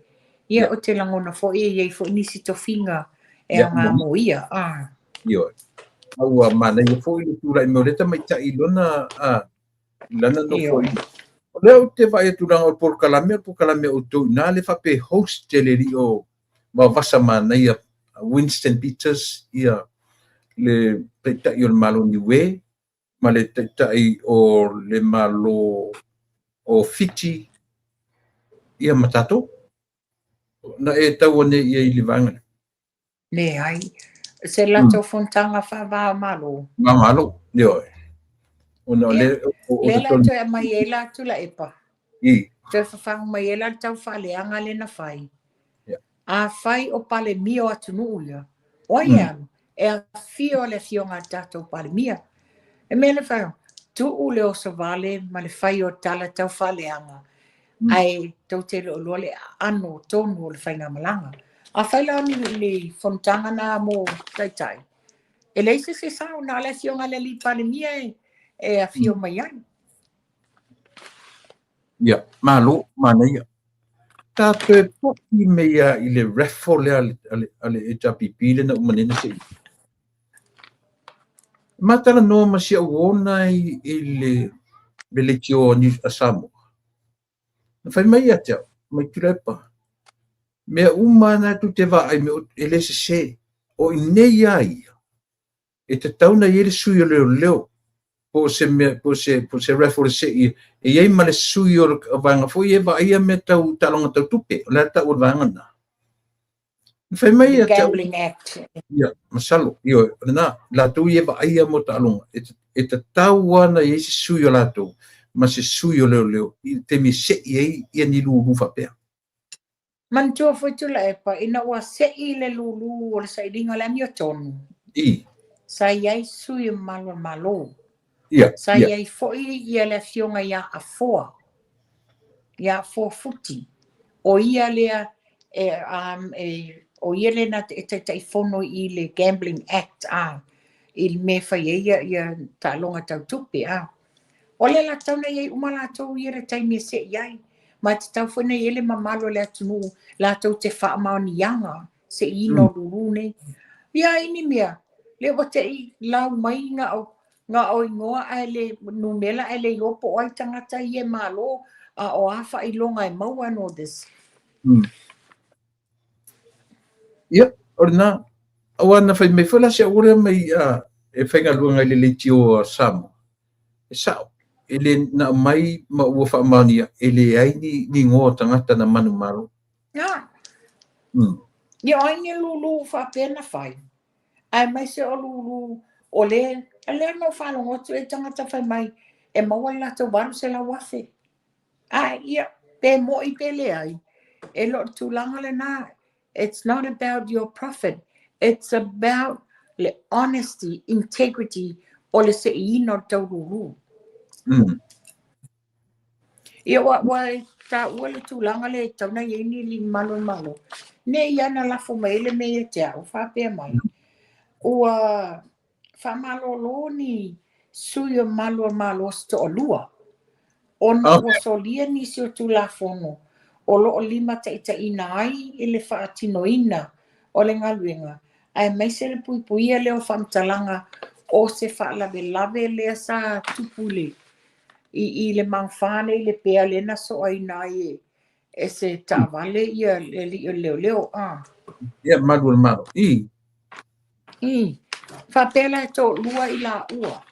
Ia, o te lagona foi e i ai foi nisi tofiga e aoga mo ia. Ioe. A ua manaia foi le tulai mai o lea tamaitai i lona lana nofo. O lea ou te vaai atu leaga o le polokalame, o le polokalame a outou i ina le faapea host e le alii o Vaovasa manaia Winston Peters ia le taitai o le Malo o Niue ma le taitai o le Malo o Fiti ia ma tatou. Na e tau ane i ai i le vaega lea? Leai. Se latou fonotaga faava o Malo. Malo, ioe. Ona o le o lea la toe aumai ai la Tuilaepa. Toe fafagu mai ai la le tau faaleaga lea na fai. Afai o Palemia o atunuu ia, o ai e alu? E afio le afioga a le tatou Palemia. E mea le fai, tuu le osovale ma le fai o tala tau faaleaga. Ae tou te le o iloa le aano tonu o le faigamalaga. Afai la o ni fonotaga na mo taitai, e leai se isi e sao, na o le afioga a le alii Palemia e afio mai ai. Ia, malo, manaia. Ta toe po'i mea ia i le raffle lea a le HRPP lea na uma nei na se'i. Ma talanoa ma si au ona i le leitioa a Samoa. Na fai mai ia te au, mai Tuilaepa, mea uma na tou te vaai e le sese. O i nei a ia, e tatau na i ai le sui o leoleo po o se mea, po o se raffle e se'i e i ai ma le sui o le vaega foi e vaaia mea tau taaloga tau tupe. O le a tau o le vaega na. Na fai mai ia te au, Gambling Act. Ia, masalo, ioe, o lena, latou ia e vaaia mo taaloga, e tatau lava na i ai se sui o latou ma se sui o leoleo i le taimi e se'i ai ia ni lulu faapea. Manatua foi Tuilaepa, ina ua se'i le lulu o le sailiga o le amiotonu, sa i ai sui o mamalu o le Malo. Sa i ai foi ia le afioga ia Afoa, ia Afoa Futi. O ia lea e o ia lea na e taitaifono i le Gambling Act i le mea e fai ai ia taaloga tau tupe a. O le la tatau na i ai uma latou ia le taimi e se'i ai. Ma e tatau foi na i ai le mamalu o le atunuu latou te faamaoniaga se'iina o lulu nei. Ia ai ni mea, le ua te i lau mai na o igoa ae le numera ae le iloa po o ai tagata ia e malo a o a faailoga e maua and all this. Ia, o lena, aua na fai mai foi la si au lea mai e faigaluega i le leitio a Samoa. E sao, e le na mai ma ua faamaonia, e leai ni igoa o tagata na manumalo. Ia o ai ni lulu faapea na fai. Ae mai se o lulu o le lea na faalogo atu e tagata fai mai e maua le latou 800,000. Ae ia, pe moi pe leai, e le o le tulaga lena. It's not about your profit. It's about le honesty, integrity o le se'iina o le taululu. Ia ua e taua le tulaga le tatau na i ai ni mamalu o le Malo. Nei ia na lafo mai ai le mea ia te au, faapea mai. Ua faamalolo ni sui o mamalu o le Malo se toalua ona ua solia nisi o Tulafono o lo o limataitaiina ai i le faatinoina o le galuega, aemaise le puipuia lea o faamatalaga o se faalavelave lea sa tupu i le magafa lea i le pea lea na soaina ai e se taavale ia le alii o le leoleo. Ia, malu o le Malo. I. Faapea la e toalua i laua.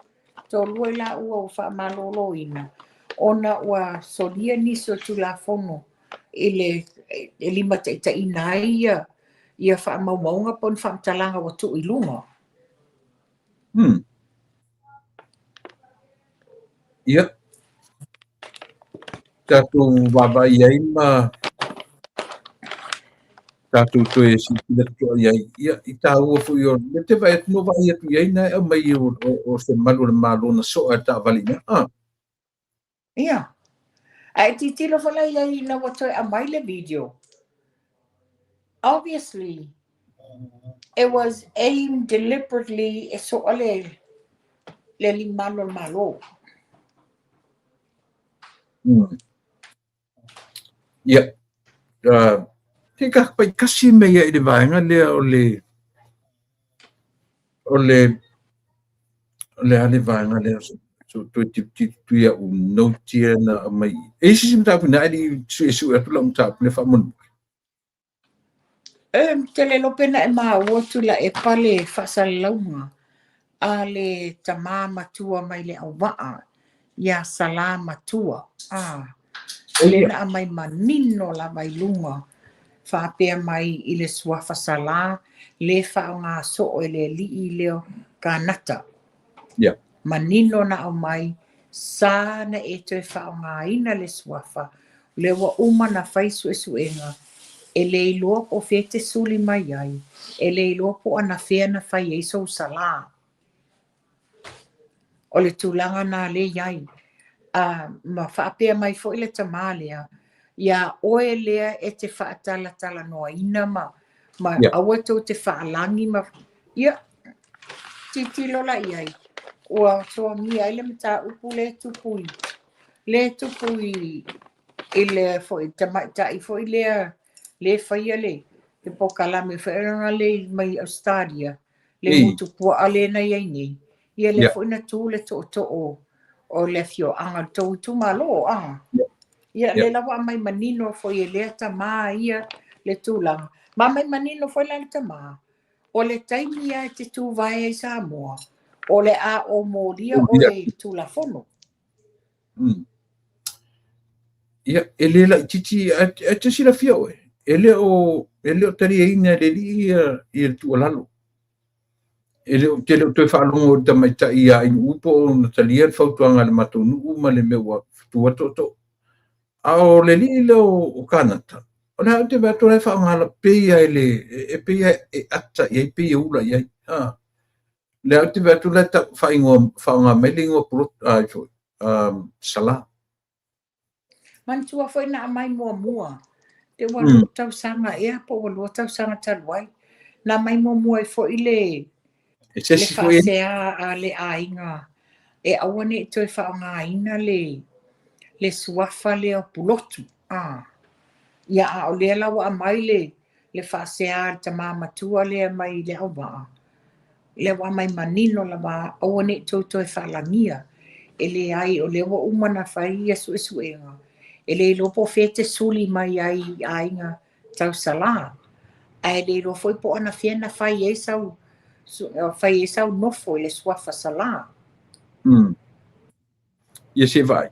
Toalua i laua ua faamaloloina ona ua solia nisi o Tulafono i le e limataitaiina ai ia faamaumauga po o ni faamatalaga ua tuu i luga. Ia. Tatou vaavaai ai ma tatou toe silasila totoa i ai. Ia, i taua foi o le te vaai atu no vaai atu i ai na e aumai o se malu o le Malo na soa e taavale i ina. Ia. Ae tilotilo foi la i ai ina ua toe aumai le video. Obviously, it was aimed deliberately e soa le alii mamalu o le Malo. Ia. Te ka pai kasi me ia i le vaega lea o le a le vaega lea so toe tilotilo ia u note ia na aumai. E isi si mataupu na ali sue sue atu lau mataupu le faamolemole. E te le iloa pe na e maua Tuilaepa le faasalalauga a le tamā matua mai le auvaa ia Salā Matua. Le na aumai manino lava i luga faapea mai i le suafa Salā le faaaoga soo e le alii lea Kanata. Manino na aumai sa na e toe faaaogaina le suafa lea ua uma na fai suesuega e le iloa po o fea te suli mai ai, e le iloa po o anafea na fai ai sou salā. O le tulaga na le i ai. Ma faapea mai foi le tamā lea, Iā oe lea e te faatalatalanoaina ma ma aua tou te faalagi ma ia tilotilo la i ai ua soagia ai le mataupu lea e tupu i lea e tupu i i le foi tamaitai foi lea le faia le le polokalame foi lea le mai Ausetalia le gutu puaa lea na i ai nei. Ia lea foi na tu le tootoo o le afioaga o le tou itumalo a. Ia lea la ua aumai manino foi e lea tama ia le tulaga. Ma aumai manino foi la le tama, o le taimi lava e te tuvae ai Samoa, o le a ou molia oe i le Tulafono. Ia, e le laitiiti, ae te silafia oe, e le o taliaina e le alii ia le tuualalo. E le o te le o toe faalogo i le tamaitai ia Ainuu po o na talia le fautuaga a le matou nuu ma le mea ua tua tootoo. A o le alii lea o Kanata, o le a ou te vaai atu o la e faaaoga pei lava e pei e ata i ai, pei e ula i ai. Lea ou te vaai atu la e faaaoga mai le igoa ai foi, Sala. Manatua foi na aumai muamua, te ua tausaga ea po ua 2 tausaga talu ai. Na aumai muamua ai foi le E se le isi foi faasea a le aiga e aua ne i toe faaaogaina le suafa lea o Pulotu. Ia a o lea la ua aumai le faasea a le tama matua lea mai le auvaa. Lea ua aumai manino lava aua ne i tou toe faalagia. E leai o lea ua uma na fai ia suesuega. E le iloa po o fea te suli mai ai i aiga tausala. Ae le iloa foi po o ana fea na fai ai sau nofo i le suafa Sala. Ia se vaai.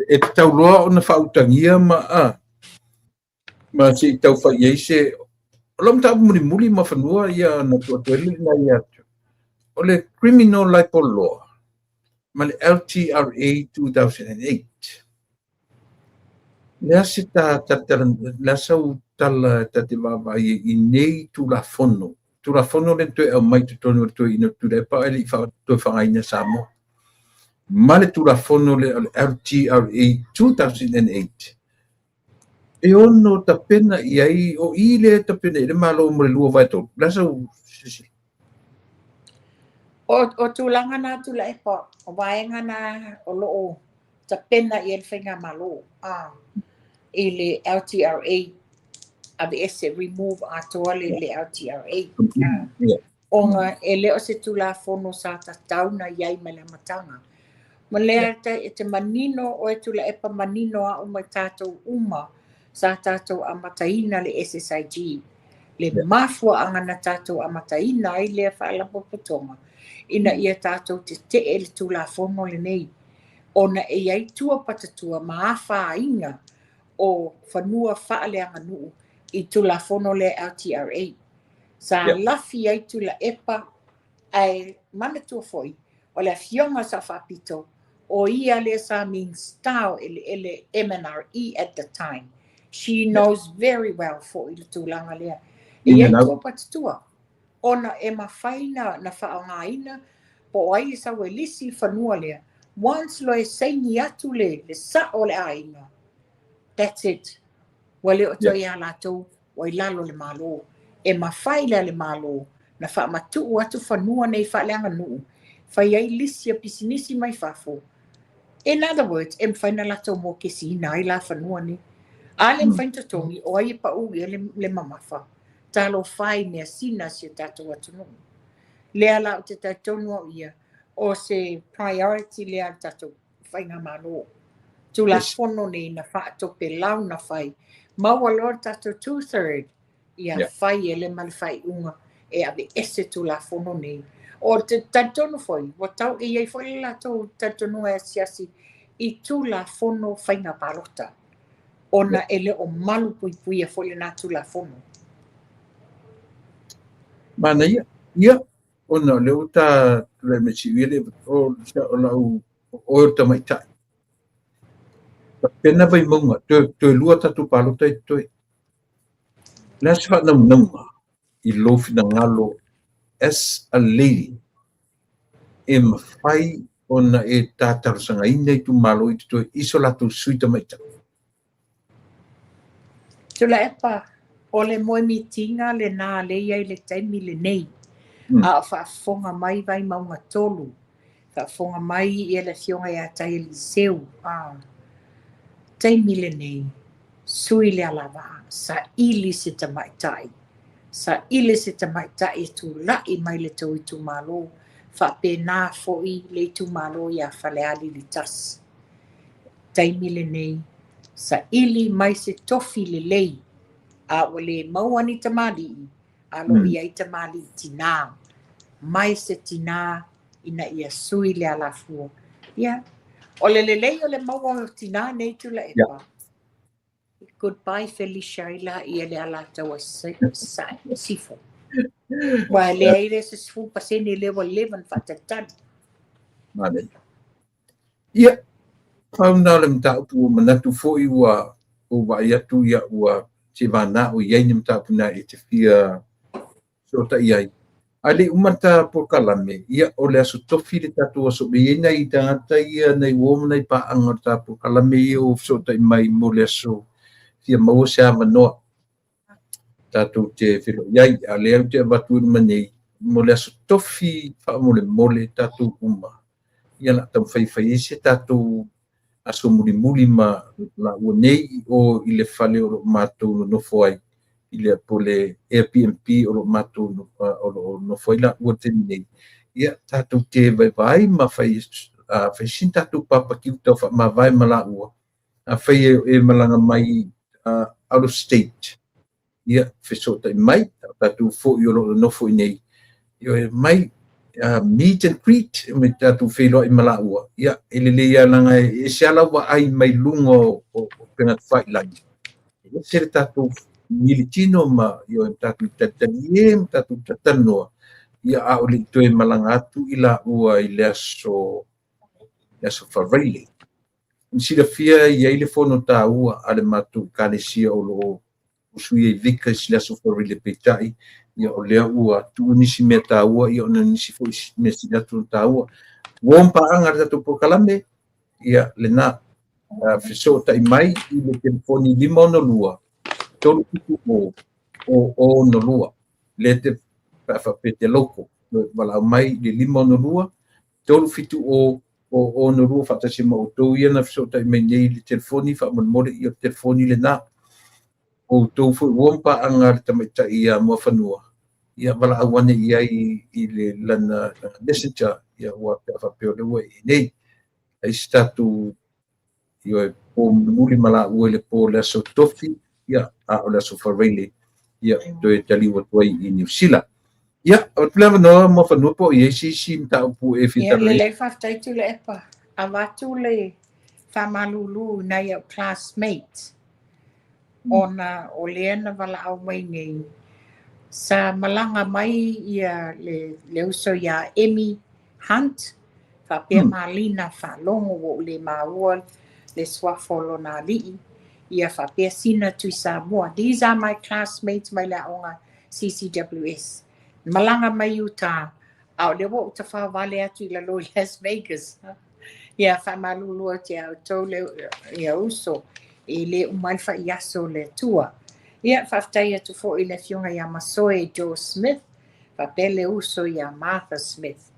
E tatau loa ona faautagia ma se i tau fai ai se o lau mataupu mulimuli ma fanua ia na tuu atu ai lena ia atu. O le Criminal Libel Law ma le LTRA 2008. Lea se ta talatala lea sau tala ta te vaavaai i nei Tulafono. Tulafono le toe aumai totonu o le toe ina Tuilaepa ae le i toe faaaogaina Samoa. Ma le Tulafono lea o le LTRA 2008. E ono tapena i ai, o i le tapena i le Malo mo le 2/3. La sau silasila. O tulaga na Tuilaepa, o vaega na o loo tapena i ai le faigamalo i le LTRA aveese, remove atoa le LTRA. Ona e le o se Tulafono sa tatau na i ai mai le amataga. Ma lea e te manino o e Tuilaepa manino au mai tatou uma sa tatou amataina le SSIG. Le mafuaaga na tatou amataina ai lea faalapotopotoga ina ia tatou tetee le Tulafono lenei ona e i ai tua patatua ma afaina o fanua faaleaganuu i Tulafono lea LTRA. Sa lafi ai Tuilaepa ae manatua foi o le afioga sa faapito o ia lea sa Minista o Eleele MNRE at the time. She knows very well foi le tulaga lea. E i ai tua patatua ona e mafai na faaaogaina po o ai e sau e lisi fanua lea. Once loa e saini atu le sao o le aiga, that's it. Ua le o toe ia latou ua i lalo le Malo. E mafai lea le Malo na faamatuu atu fanua nei faaleaganuu, fai ai lisi a pisinisi mai fafo. In other words, e mafai na latou mokesiina ai la fanua nei. A le mafai na totogi, o ai e pau ia le mamafa. Talofa i measina si o tatou atunuu. Lea la ou te talitonu au ia, o se priority lea a le tatou faigamalo. Tulafono nei na faatopelau na fai. Maua loa le tatou 2/3 ia fai e le ma le faaiuga e aveese Tulafono nei. O te talitonu foi, ua tau e i ai foi le latou talitonuga e asiasi i Tulafono faiga palota. Ona e le o malu puipuia foi lena Tulafono. Manaia. Ia, ona o lea ua ta tulai mai siuia le o lau o oe o le tamaitai. Tapena Vaimauga, toe lua tatou palota e totoe. Le a se faanaunauga i lou finagalo as a lady e mafai ona e ta talosagaina itumalo i totoe i so latou sui tamaitai? Tuilaepa, o le moemitiga lenā lea e i ai i le taimi lenei, a o faafofoga mai Vaimauga 3, faafofoga mai le Afioga ia Taialii a taimi lenei, sui le alavaa, saili se tamaitai, saili se tamaitai e tulai mai le tou itumalo, faapena foi le itumalo ia Falealili 1. Taimi lenei, saili mai se tofi lelei, a ua le maua ni tamalii, a lo i ai tamalii tinā, mai se tinā ina ia sui le alafua. Ia, o le lelei o le maua o tinā nei Tuilaepa. Goodbye Felicia i la ia le Alataua Sisifo. Ua leai le se 10% le ua leva ona faatalitali. Manaia. Ia, pau lena o le mataupu ua manatu foi ua ou vaai atu ia ua seivana o i ai ni mataupu na e te fia fesootai ai. Ae le i uma le ta polokalame, ia o le aso tofi le tatou aso. E i ai nai tagata ia, nai uo ma nai paaga o le ta polokalame ia ua fesootai mai mo le aso fia maua se avanoa tatou te feiloai ai. A o lea ou te avatu i luma nei mo le aso tofi faamolemole tatou uma. Ia o le a taumafai e fai ai se tatou aso mulimuli ma laua nei o i le fale o lo o matou nonofo ai, i le po le Airbnb o lo o matou o lo o nonofo ai laua i le taimi nei. Ia tatou te vaivai ma fai fai sina tatou papakiu tau faamavae ma laua. Afai e malaga mai out of state, ia fesootai mai, o tatou foi o lo o nonofo i nei, ia mai meet and greet me tatou feiloai ma laua. Ia e lelei lava leaga e ese lava lau vaai mai luga o upega tafailagi, e ese le tatou militino ma ia tatou talitalie ma tatou talatalanoa, ia a o le i toe malaga atu i laua i le aso Faraile. Na silafia e i ai le fono taua a le matou ekalesia o lo o usui ai vicars i le aso Faraile, peitai ia o lea ua tuu nisi mea taua, ia ona nisi foi mea sili atu ona taua. Uo ma paaga le tatou polokalame, ia lena fesootai mai i le telefoni 562 370 002, le te faapea te local, valaau mai i le 562 370 002 faatasi ma outou ia na fesootai mai nei i le telefoni faamolemole, ia o le telefoni lena. Outou foi uo ma paaga le tamaitai ia Muafanua, ia valaau ane i ai i le lana messenger, ia ua pe a faapea o lea ua i nei. Ai se tatou ioe po mulimuli ma laua i le po o le aso tofi, ia a o le aso Faraile, ia toe taliu atu ai i Niu Sila. Ia, avatu le avanoa Muafanua po o i ai se isi mataupu e fia Ia, talanoa. lelei, faafetai Tuilaepa. Avatu le faamalulu i nai au classmates, ona o lea na valaau mai nei, sa malaga mai ia le uso ia Emmy Hunt, faapea Malina Faalogo ua ou le maua le suafa o lona alii, ia faapea Sina Tui Samoa. These are my classmates mai le aoga CCWS. Malaga mai Utah, a o lea ua ou tafaovale atu i lalo i Las Vegas. Ia faamalulu atu ia outou le ia uso, e le uma ai le faiaso o le Atua. Ia faafetai atu foi i le afioga ia Masoe Joe Smith, faapea le uso ia Martha Smith.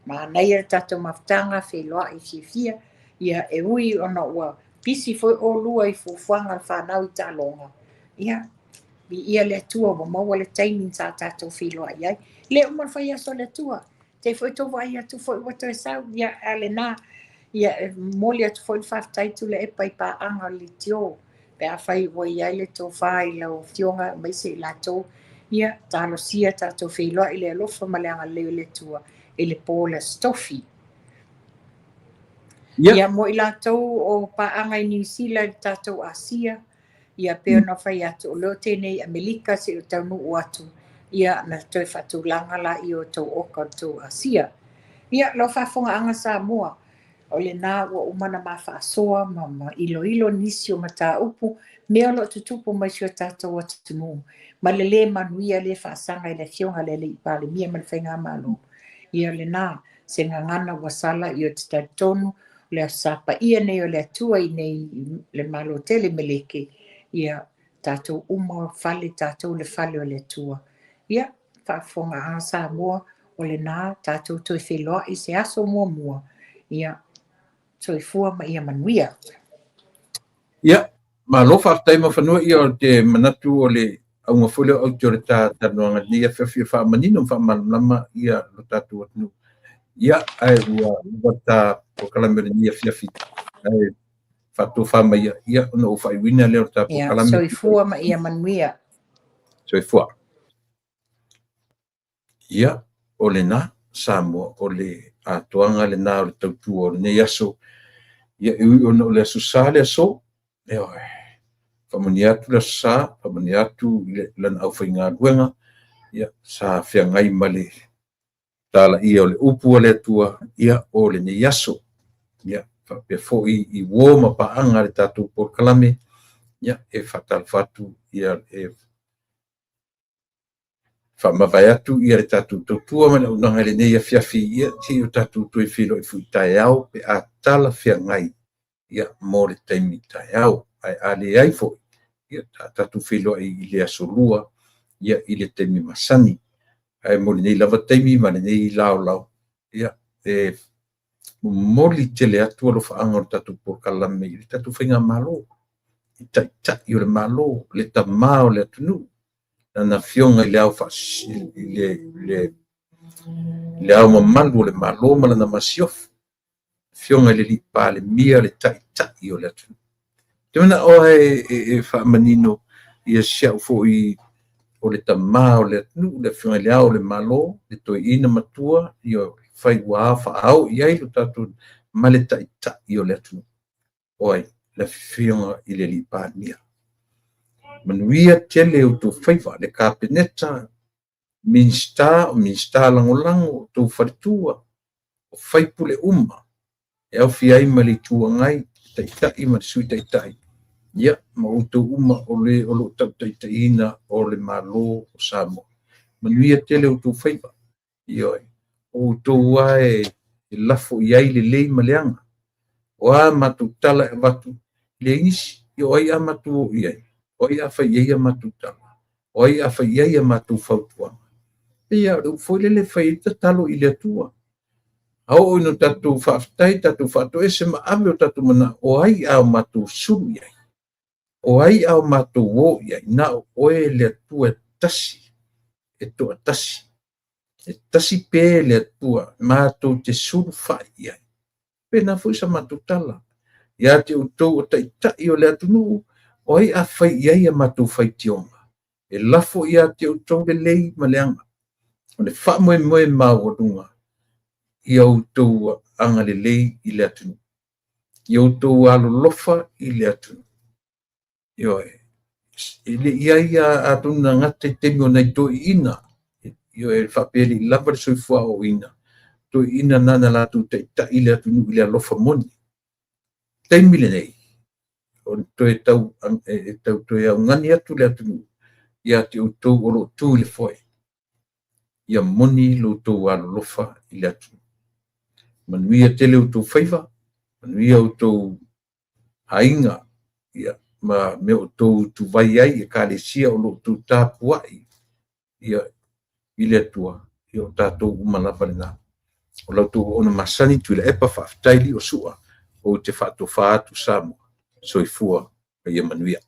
Manaia le tatou mafutaga feiloai fiafia, ia e ui ona ua pisi foi olua i fuafuaga o le fanau i taaloga. Ia, viia le Atua ua maua le taimi sa tatou feiloai ai. Le uma le faiaso o le Atua. Te foi tau vaai atu foi ua toe sau, ia a lena. Ia e momoli atu foi le faafetai Tuilaepa i paaga o le leitio. Pe afai ua i ai le tofa i lau afioga aemaise i latou, ia talosia tatou feiloai le alofa ma le agalelei o le Atua i le po o le Aso Tofi. Ia mo i latou o paaga i Niu Sila i le tatou Asia, ia pei ona fai atu o lea tēnei Amelika se i o taunuu atu, ia na toe faatulaga la i o tou oka o le tou Asia. Ia lau faafofogaaga Samoa, o lena ua uma ona ma faasoa ma iloilo nisi o mataupu, mea o lo o tutupu mai si o tatou atunuu, ma le lē manuia le faasaga i le afioga i le alii Palemia ma le faigamalo. Ia lena, se gagana ua sala i o te talitonu, o le Aso Sa paia nei o le Atua i nei le Malo tele meleke, ia Tatou uma o fale, tatou le fale o le Atua. Ia, faafofoga a Samoa, o lena tatou toe feiloai se aso muamua. Ia, soifua ma ia manuia. Ia, malo faafetai Mafanua. Ia, o te manatu o le auga foi lea o aute o le ta talanoaga i lenei afiafi e faamanino ma faamalamalama ia lo tatou atunuu. Ia, ae ua lava ta polokalame o lenei afiafi, ae faatofa mai ia ona ou faaiuina lea o le ta Ia, polokalame. soifua ma ia manuia. Soifua. Ia, o lena, Samoa, o le atoaga lena o le tautua o lenei aso. Ia, e ui ona o le Aso Sa le aso, ioe, faamanuia atu le Aso Sa, faamanuia atu i lana aufaigaluega, ia, sa feagai ma le talaia o le upu a le Atua, ia, o lenei aso. Ia, faapea foi i uo ma paaga le tatou polokalame, ia, e faatalofa atu, ia, e faamavae atu ia le tatou tautua ma le auaunaga i lenei afiafi, ia, seia o tatou toe feiloai foi taeao pe a talafeagai, ia, mo le taimi taeao. Ae a leai foi, ia, tatou feiloai i le aso Lua, ia, i le taimi masani. Ae mo lenei lava taimi ma lenei laolao, ia, e momoli tele atu alofaaga o le tatou polokalame i le tatou faigamalo, i Taitai o le Malo, le tama o le atunuu, lana Afioga i le Ao Mamalu o le Malo ma lana Masiofo, Afioga i le Palemia, le Taitai o le atunuu. Te manao e faamanino ia si au foi o le tama o le atunuu, le Afioga i le Ao o le Malo, le toeaina matua, ia fai ua faaao i ai lo tatou ma le Taitai o le atunuu. O ai? Le Afioga i le Palemia. Manuia tele outou faiva, le Kapeneta, Minisita, o Minisita Lagolago, outou faletua, o faipule uma, e aofia ai ma le Itu Agai, Taitai ma le Sui Taitai, ia, ma outou uma o le o lo o tautaitaiina o le Malo o Samoa. Manuia tele outou faiva. Ioe, o outou lava e lafo i ai lelei ma leaga. O a matou tala e avatu, leai nisi, o ai a matou o i ai? O ai a fai i ai a matou tala? O ai a fai i ai a matou fautuaga? E pei lava o le upu foi lele e fai ai tatalo i le Atua. A oo ina tatou faafetai, tatou faatoese ma ave o tatou manao, o ai a matou sulu i ai? O ai a matou o i ai? Na o oe le Atua e tasi, e toatasi. E tasi pe le Atua matou te sulufai i ai. Pena foi sa matou tala ia te outou o taitai o le atunuu, o ai a fai i ai a matou faitioga? E lafo ia te outou lelei ma leaga. O le faamoemoe maualuga ia outou agalelei i le atunuu, ia outou alolofa i le atunuu. Ioe, e le i ai atonu na gata i taimi o nai toeaiina, ioe, faapea e le i lava le soifua aoaoina, toeaiina na na latou taitai i le atunuu i le alofa moni. Taimi lenei, o le toe tau, e tau toe augani atu le atunuu ia te outou o lo o tu i le foe, ia moni lo outou alolofa i le atunuu. Manuia tele outou faiva, manuia outou aiga, ia, ma mea o outou tuvai ai ekalesia o lo o outou tapuai, ia, i le Atua, ia o tatou uma lava lena. O la outou auauna masani Tuilaepa, faafetai Liosua, ou te faatofa atu Samoa, soifua ma ia manuia.